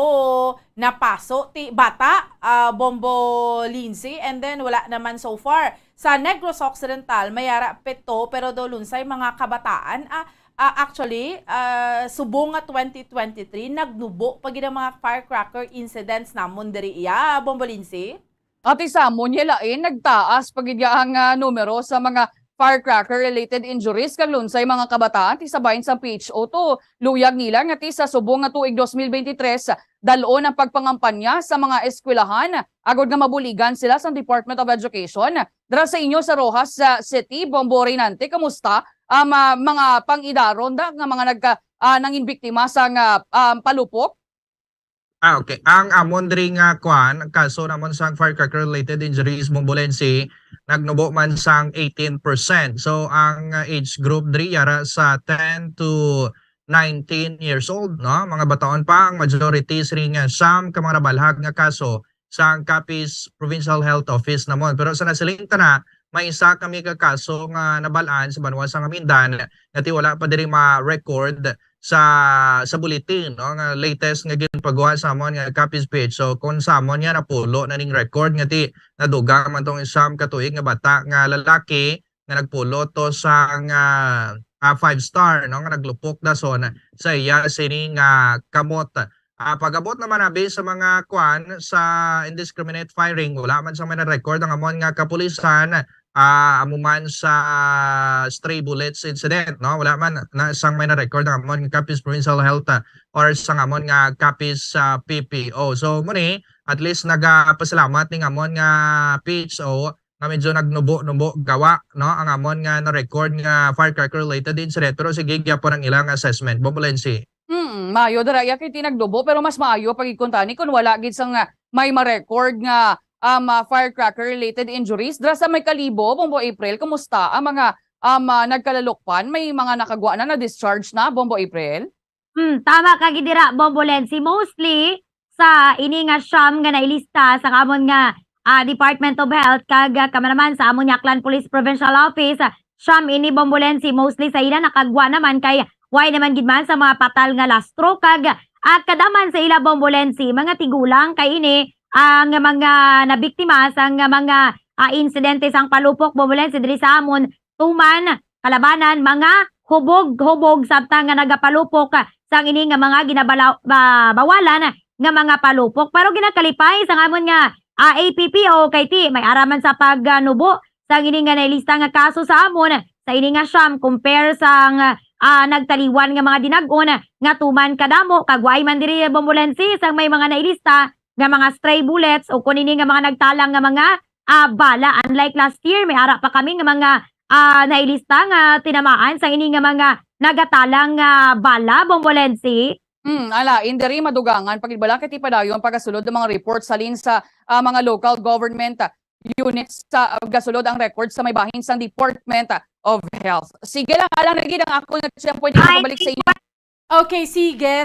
napaso ti bata, ah, Bombo Lindsay, and then wala naman so far. Sa Negros Occidental, may ara pito, pero do lunsay mga kabataan, ah, ah, actually, ah, subong nga twenty twenty-three, nagnubo pa gid ang mga firecracker incidents namon diri iya, Bombo Lindsay. Ati sa amon, ya lain, nagtaas pa gid ya ang, ah, numero sa mga firecracker-related injuries kag lunsay mga kabataan ti sa bahin sang P H O two. Luyag nila nga ti sa subong nga tuig dos mil beintitres, dal-on ang pagpangampanya sa mga eskwelahan agod nga mabuligan sila sang Department of Education. Dira sa inyo sa Roxas, ah, City, Bombo Reynante, kamusta ang, ah, mga pang-idaron da nga mga nagka-, ah, nangin biktima sang, ah, ah, palupok? Ah, okay. Ang amon diri nga kwan, ang kaso namon sang firecracker-related injuries, Bombo Lindsay, nagnubo man sang eighteen percent. So, ang, uh, age group diri yara sa ten to nineteen years old, no? Mga bataon pa ang majority sining, uh, siyam ka mga nabalhag nga kaso sang Capiz Provincial Health Office namon. Pero sa nasiling ta na, may isa kami ka kaso nga nabal-an sa banwa sang Amindan nga ti wala pa diri ma-record sa, sa bulletin, no, nga latest nga ginpagawa sa amon nga Capiz P H. So, kung sa amon nga napulo na ning record nga ti nadugang man tong isang katuig nga bata nga lalaki nga nagpulo to sa nga, ah, five star, no, nga naglupok dason sa iya sini nga kamot. Ah, pag-abot naman abi sa mga kwan sa indiscriminate firing, wala man sa may na-record ang amon nga kapulisan, ah, amo man sa stray bullets incident, no? Wala man na sang may na-record ang amon nga Capiz Provincial Health, ah, or sang amon nga Capiz, ah, P P O. So, muni, at least nagapasalamat ning amon nga P H O nga medyo nagnubo-nubo gawa, no? Ang amon nga na-record nga firecracker-related incident, pero sige gyapon ang ilang assessment. Bombo Lindsay. Mm, maayo dira iya kay ti nagnubo, pero mas maayo pa gid kuntani kung wala gid sang, ah, may ma-record nga, um, ah, firecracker-related injuries. Dira sa may Kalibo, Bombo April, kumusta ang mga, um, ah, nagkalalukpan? May mga nakagwa na, na-discharge na, Bombo April? Hmm, tama ka gid dira, Bombo Lenzy. Mostly sa ini nga siyam nga nailista sa amon nga, ah, Department of Health kag, ah, kamo naman sa amon nga Aklan Police Provincial Office, ah, siyam ini, Bombo Lenzy. Mostly sa ila nakagwa naman kay why naman gid man sa mga patal nga lastro kag, ah, kada man sa ila, Bombo Lenzy, mga tigulang kay ini ang mga nabiktima sa nga mga, ah, insidente sang palupok, Bombo Lenzy, diri sa amon tuman kalabanan mga hubog-hubog sabta nga nagapalupok sang ini nga mga ginabalaw-, ba-, bawalan nga mga palupok. Pero ginakalipay sang amon nga, ah, A P P O kay ti may ara man sa pagnubo sang ini nga nailista nga kaso sa amon sa ini nga siyam compare sang, ah, nagtaliwan nga mga dinag-on nga tuman kadamo kag waay man diri, Bombo Lenzy, sang may mga nailista nga mga stray bullets o kun ini nga mga nagtalang nga mga, ah, bala. Unlike last year, may ara pa kami nga mga, ah, nailista nga tinamaan sang ini nga mga nagatalang nga bala, Bombo Lenzy. Hmm, alain diri madugangan pa gid bala kay ti padayon pagasulod ang mga reports halin sa, ah, mga local government, ah, units sa, ah, gasulod ang record sa may bahin sang Department of Health. Sige lang, alang na gid ang akon nga tiyempo, hindi na pabalik sa inyo. Okay, sige.